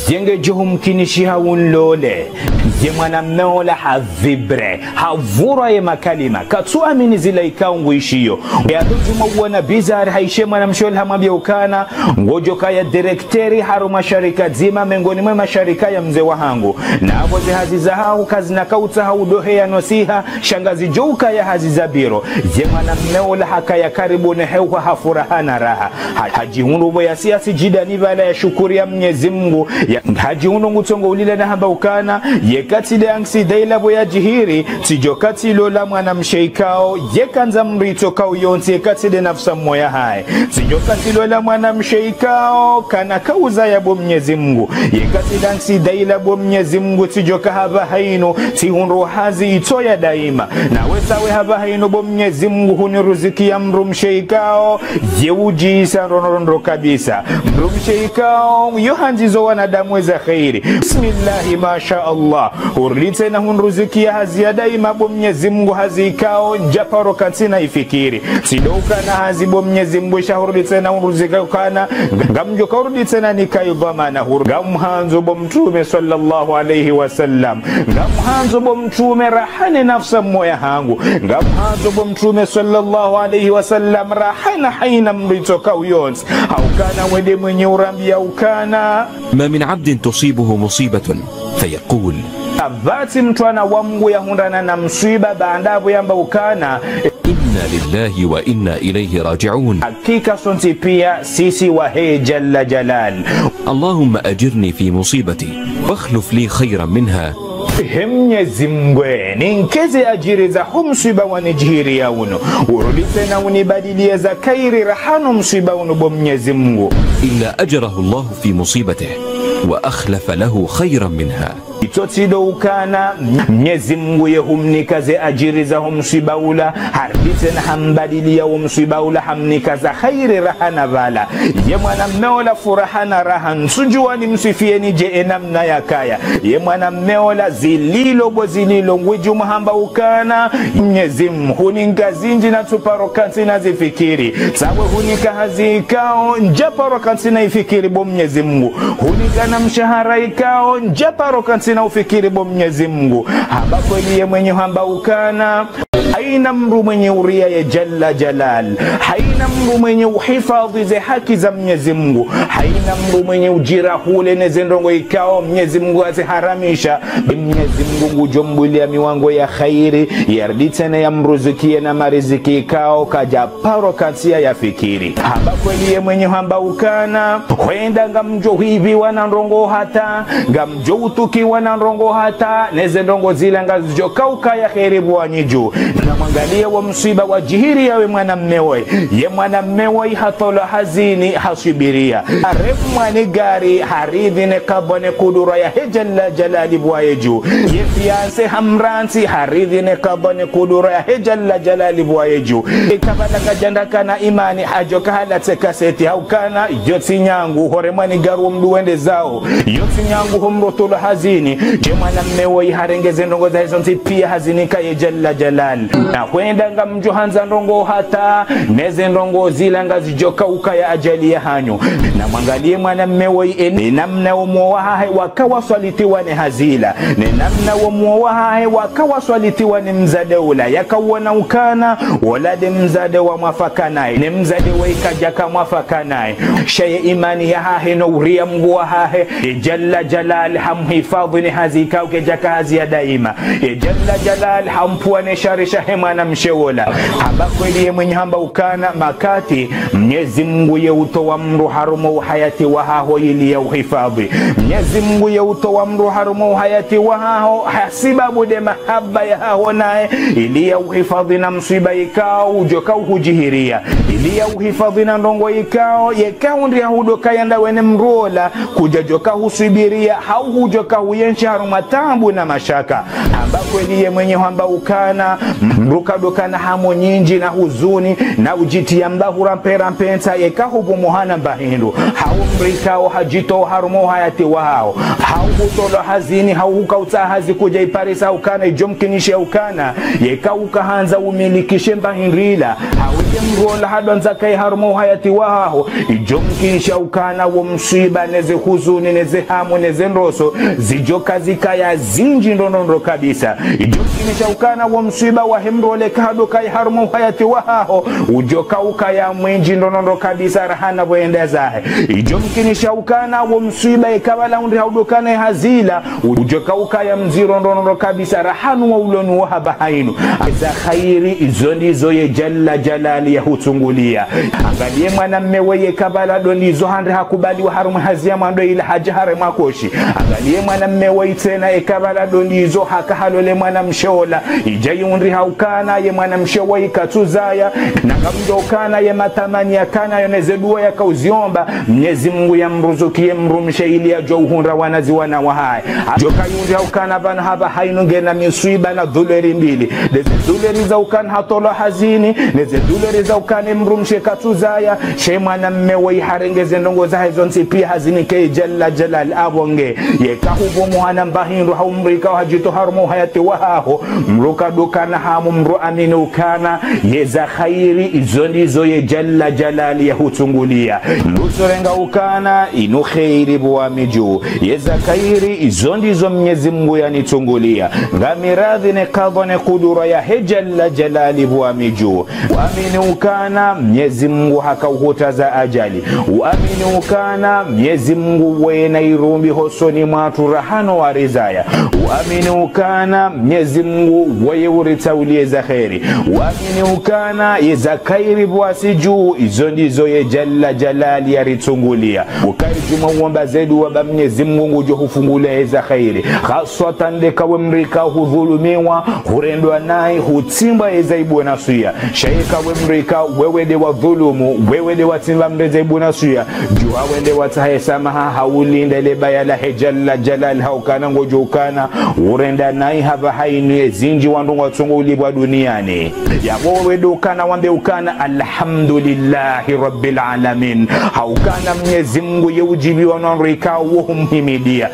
Ye ngedjo humkinishiha unlole. Ye mwanamme ola ha vibré. Havurwa ye makalima. Katsu amini zila ikao nguishiyo. Yadodjuma uona bizarre haishiya ye mwanamshe ola hamwambiya ukana, ngodjo kaya directeur harumwa sharika dzima mengoni mwe masharika ya mze wahangu. Na apvo ze hazi zahaho kazina kautsaha udohe ya nosiha, sha ngazidjo ukaya hazi za biro. Ye mwanamme ola hakaya karibu ne heuha ha furaha na raha. Ha-, hadjihundru pvo yasiya sidjidani pvala ya shukuri ya Mnyezi Mngu. Ya, hadjihundru ngutsongo ulila na hamba ukana, yeka tsi nde anksida ila pvo yadjihiri, tsidjo katsi lola mwanamshe ikao, yeka ndza mdru itsokao yontsi, yeka tsi nde nafsi mmoya hahe. Tsidjo katsi lola mwanamshe ikao, kana kauza ya bo Mnyezi Mngu. Yeka tsi nde anksida ila bo Mnyezi Mngu, tsidjo ka hapvaha inu, tsihundru hazi itso ya daima. Nawe tsawe hapvaha inu bo Mnyezi Mngu huniruzikiya mdrumshe ikao, ye udjisa ndrondrondro kabisa. Mdrumshe ikao, yo handzizo wanadamu weza kheri. Bismillahi, masha Allah. Hurudi tsena huniruzikiya hazi ya daima bo Mnyezi Mngu, hazi ikao, ndjaparo kantsina ifikiri. Tsi ndo ukana hazi bo Mnyezi Mngu sha hurudi tsena huniruzikiya ukana, ngamdjo ka hurudi tsena nikaye dhwamana hur-, ngamhandzo bo Mtrume swallallahu alayhi wa sallam. Ngamhandzo bo Mtrume raha ne nafsi mmoya hangu. Ngamhandzo bo Mtrume swallallahu alayhi wa sallam raha na haina mdru itsokao yontsi. Ha ukana we nde mwenye urambiya ukana. ما من عبد تصيبه مصيبة فيقول: Kapvatsi mtrwana wa Mngu yahundrana na mswiba baanda pvo yamba ukana: إنا لله وإنا إليه راجعون. Hakika sontsi piya sisi wahe Jalla Jalal. اللهم أجرني في مصيبتي واخلف لي خيرا منها. He Mnyezi Mngu, ninkeze adjiri za ho mswiba wanidjihiriya unu. Urudi tsena unibadiliye za kheri raha no mswiba unu bo Mnyezi Mngu. إلا أجره الله في مصيبته وأخلف له خيرا منها. Itso tsi ndo ukana, Mnyezi Mngu ye humnika ze adjiri za ho mswiba ula, harudi tsena hambadiliya wo mswiba ula, hamnika za kheri raha na pvala. Ye mwanamme ola furaha na raha, ntsudjuwa nimswifiyeni dje ye namna yakaya. Ye mwanamme ola zililo bo zililo, ngudjo muhamba ukana, Mnyezi Mngu, huninka zindji na ntsuparo kantsina zifikiri. Tsawe hunika hazi ikao, ndjaparo kantsina ifikiri bo Mnyezi Mngu. Hunika na mshahara ikao, ndjaparo kantsina ufikiri bo Mnyezi Mngu. Hamba kweli ye mwenye hamba ukana, haina mdru mwenye uriya ye Jalla Jalal. Haina mdru mwenye uhifadhi ze haki za Mnyezi Mngu. Haina mdru mwenye udjira hule ne ze ndrongo ikao Mnyezi Mngu haziharamisha. Mnyezi Mngu ngudjo mbuliya miwango ya kheri, yarudi tsena yamruzukiye na mariziki ikao kadja paro kantsiya yafikiri. Hamba kweli ye mwenye hamba ukana, hwenda ngamdjo hwibiwa na ndrongo hata, ngamdjo utukiwa na ndrongo hata, ne ze ndrongo zila ngazidjo ka ukaya kheri pvwanyidju. Na mwangaliye wo mswiba wadjihiriya we mwanamme woyi. Ye mwanamme woyi hatolwa hazini haswubiriya. Haremwa ni gari haridhi ne kadhwa ne kudura yahe Jalla Jalali pvwaye dju. Ye fiancé hamrantsi haridhi ne kadhwa ne kudura yahe Jalla Jalali pvwaye dju. Ikapvala kadjandra kana imani hadjo ka halatse kaseti ha ukana, yo tsi nyangu, horemwa ni gari wo mdru wende zaho. Yo tsi nyangu ho mdru tolwa hazini. Ye mwanamme woyi harenge ze ndrongo zahe zontsi piya hazinika ye Jalla Jalal. Na hwenda ngamdjo handza ndrongo hata, ne ze ndrongo zila ngazidjo ka ukaya ajali yahanyu. Na mwangaliye mwanamme woyi ye namna wo mwo wahahe waka waswalitiwa ne hazi ila. Ne namna wo mwo wahahe waka waswalitiwa ne mdzadze ula. Yaka wona ukana, wola nde mdzadze wa mwafaka naye. Ne mdzadze woyi kadjaka mwafaka naye. Sha ye imani yahahe no uriya Mngu wahahe. Ye Jalla Jalal hamhifadhi ne hazi ikao kedjaka hazi ya daima. Ye Jalla Jalal hampvuwa ne shari shahe mwanamshe wola. Hamba kweli ye mwenye hamba ukana makati, Mnyezi Mngu ye utowa mdru harumwa uhayati wahaho ili ya uhifadhi. Mnyezi Mngu ye utowa mdru harumwa uhayati wahaho, hasibabu nde mahaba yahaho naye, ili ya uhifadhi na mswiba ikao udjo ka uhudjihiriya. Ili ya uhifadhi na ndrongo ikao, yeka undri ya hudo kaya ndawe ne mdru ola, kudjadjo ka huswubiriya, hau hudjo ka huyenshi harumwa taabu na mashaka. Hamba kweli ye mwenye hamba ukana, mdru kadokana hamu nyindji na huzuni, na udjitiya mba hura mpera mpentsa, yeka hupvumuha na mba hindru. Hau mdru ikao hadjitowa harumwa uhayati wahaho. Hau hutolwa hazini, hau huka utsaha hazi kudja iparisa ukana, idjo mkinishiya ukana. Yeka uka handza umilikishe mba hindru ila. Hau ye mdru ola hadwandza kaye harumwa uhayati wahaho. Idjo mkinishiya ukana wo mswiba, ne ze huzuni, ne ze hamu, ne ze ndroso. Zidjo ka zikaya zindji ndrondrondro kabisa. Idjo mkinisha ukana wo mswiba wahe mdru ole kahadokaya harumwa uhayati wahaho, udjo kaukaya mwindji ndrondrondro kabisa rahana pvo yenda zahe. Idjo mkinisha ukana wo mswiba yeka pvala undri haudokana ye hazi ila, udjo kaukaya mdziro ndrondrondro kabisa rahana wo uloni wo hapvaha inu. Eza kheri, izo ndizo ye Jalla Jalali yahutsunguliya. Angaliye mwanamme we yeka pvala ndo ndizo handri hakubaliwa harumwa hazi ya mwando ila hadja harumwa koshi. Angaliye mwanamme we tsena yeka pvala ndo ndizo haka halole mwanamshe ola. Idja yihundriha ukana ye mwanamshe we katsuzaya. Na ngamdjo ukana ye matamani yakana yo neze dua yakauziomba, Mnyezi Mungu yamruzukiye mdrumshe ili yadjo uhundra wana zi wana wahahe. Djo kayihundriha ukana pvanu hapvaha inu ngena miswiba na dhulweri mbili. Ndeze dhulweri za ukana hatolwa hazini, neze dhulweri za ukana mdrumshe katsuzaya. She mwanamme we harenge ze ndrongo zahe zontsi pia hazinike Jalla Jalal apvo nge. Yeka hupvo muhana mba hindru hau mdru ikao hadjitowa harumwa uhayati wahaho, mdru kadokana hamu, mdru amini ukana yeza kheri, izo ndizo ye Jalla Jalali yahutsunguliya. Mdru tsorenga ukana inu kheri pvwamidju. Yeza kheri, izo ndizo Mnyezi Mungu yanitsunguliya. Ngami radhi ne kadha ne kudura yahe Jalla Jalali pvwamidju. Uamini ukana Mnyezi Mungu hakauhutaza ajali. Uamini ukana Mnyezi Mungu weye na irumbi hosoni mwatru rahana wo warizaya. Uamini ukana Mnyezi Mungu weye uritsauliye za kheri. Uamini ukana yeza kheri pvwasi dju, izo ndizo ye Jalla Jalali yaritsunguliya. Ukayi djuma uomba ze dua ba Mnyezi Mungu ngudjo hufunguliya yeza kheri. Haswa tandeka we mdru ikao hudhulumiwa, hurendwa nayi, hutsimbwa yeza aibu na suya. Sha yeka we mdru ikao wewe nde wadhulumu, wewe nde watsimba mdru yeza aibu na suya, djuha wende watsahe swamaha, haulinda le baya lahe Jalla Jalal, ha ukana ngodjo ukana urenda nayi hapvaha inu ye zindji wandru ngwatsongo ulipvwa duniani. Yapvo wewe ndo ukana wambe ukana, Alhamdulillahi Rabbil Alamin. Ha ukana Mnyezi Mungu ye udjibiwa no wandru ikao wo humhimidiya.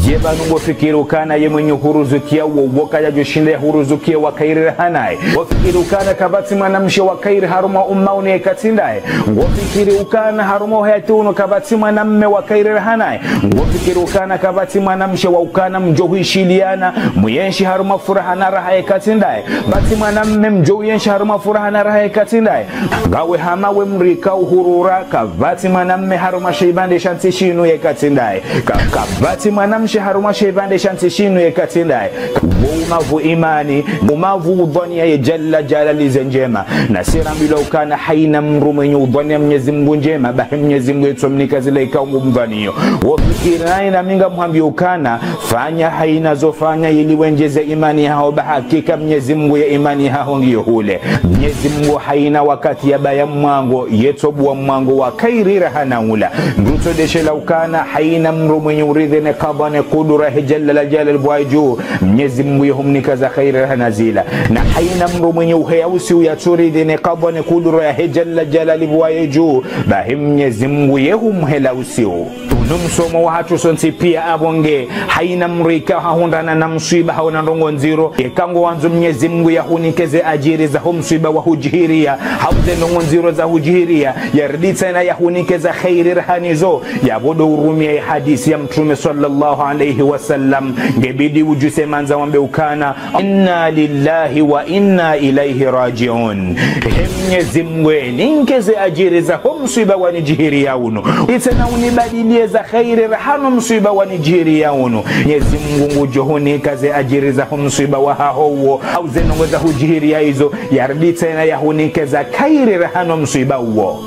Ye pvanu ngofikiri ukana ye mwenye huruzukiya wo, wo kayadjo shinda yahuruzukiye wa kheri rahana ye? Ngofikiri ukana kapvatsi mwanamshe wa kheri harumwa umma unu yeka tsi ndaye? Ngofikiri ukana harumwa uhayati unu kapvatsi mwanamme wa kheri rahana ye? Ngofikiri ukana kapvatsi mwanamshe wa ukana mdjo hwishiliana, muyenshi harumwa furaha na raha yeka tsi ndaye? Kapvatsi mwanamme mdjo uyenshi harumwa furaha na raha yeka tsi ndaye? Ngawe hama we mdru ikao uhurura, kapvatsi mwanamme harumwa she ipvandre sha ntsi shinu yeka tsi ndaye? Ka-, kapvatsi mwanamshe harumwa she ipvandre sha ntsi shinu yeka tsi ndaye? Wo umavu imani, umavu udhwaniya ye Jalla Jalali ze ndjema. Na si rambilwa ukana haina mdru mwenye udhwaniya Mnyezi Mungu ndjema, bahi Mnyezi Mungu yetsomnika zila ikao ngumdhwaniyo. Wofikiri nayi nami ngamhwambiyo ukana, fanya haina zo fanya ili wendjeze imani yaho, ba hakika Mnyezi Mungu ye imani yaho ngiyo hule. Mnyezi Mungu haina wakati yabaya mwango, yetsobuwa mwango wa kheri rahana ula. Mdru tsodeshela ukana haina mdru mwenye uridhi ne kadha ne kudura yahe Jalla Jalal pvwa dju, Mnyezi Mungu yehumnika za kheri rahana zila. Na haina mdru mwenye uheya usiu yatsuridhi ne kadha ne kudura yahe Jalla Jalal pvwa ye dju, bahi Mnyezi Mungu yehumhela usiu. Unu msomo wahatru sontsi pia apvo nge, haina mdru ikao hahundrana na mswiba hau na ndrongo ndziro, yeka ngowandzo Mnyezi Mungu yahunike ze adjiri zaho mswiba wahudjihiriya, hau ze ndrongo ndziro zahudjihiriya, yaridi tsena yahunike za kheri rahana izo, yapvo ndo urumiya ye hadisi ya Mtrume swallallahu alayhi wa sallam, ngebidi udjuse mandza wambe ukana, Inna lillahi wa inna ilayhi raji'un. He Mnyezi Mungu, ninike ze adjiri zaho mswiba wanidjihiriya unu. Itsena unibadiliye za kheri rahana wo mswiba wanidjihiriya unu. Mnyezi Mungu ngudjo hunika ze adjiri zaho mswiba wahaho uwo, hau ze ndrongo zahudjihiriya izo, yaridi tsena yahunike za kheri rahana wo mswiba uwo.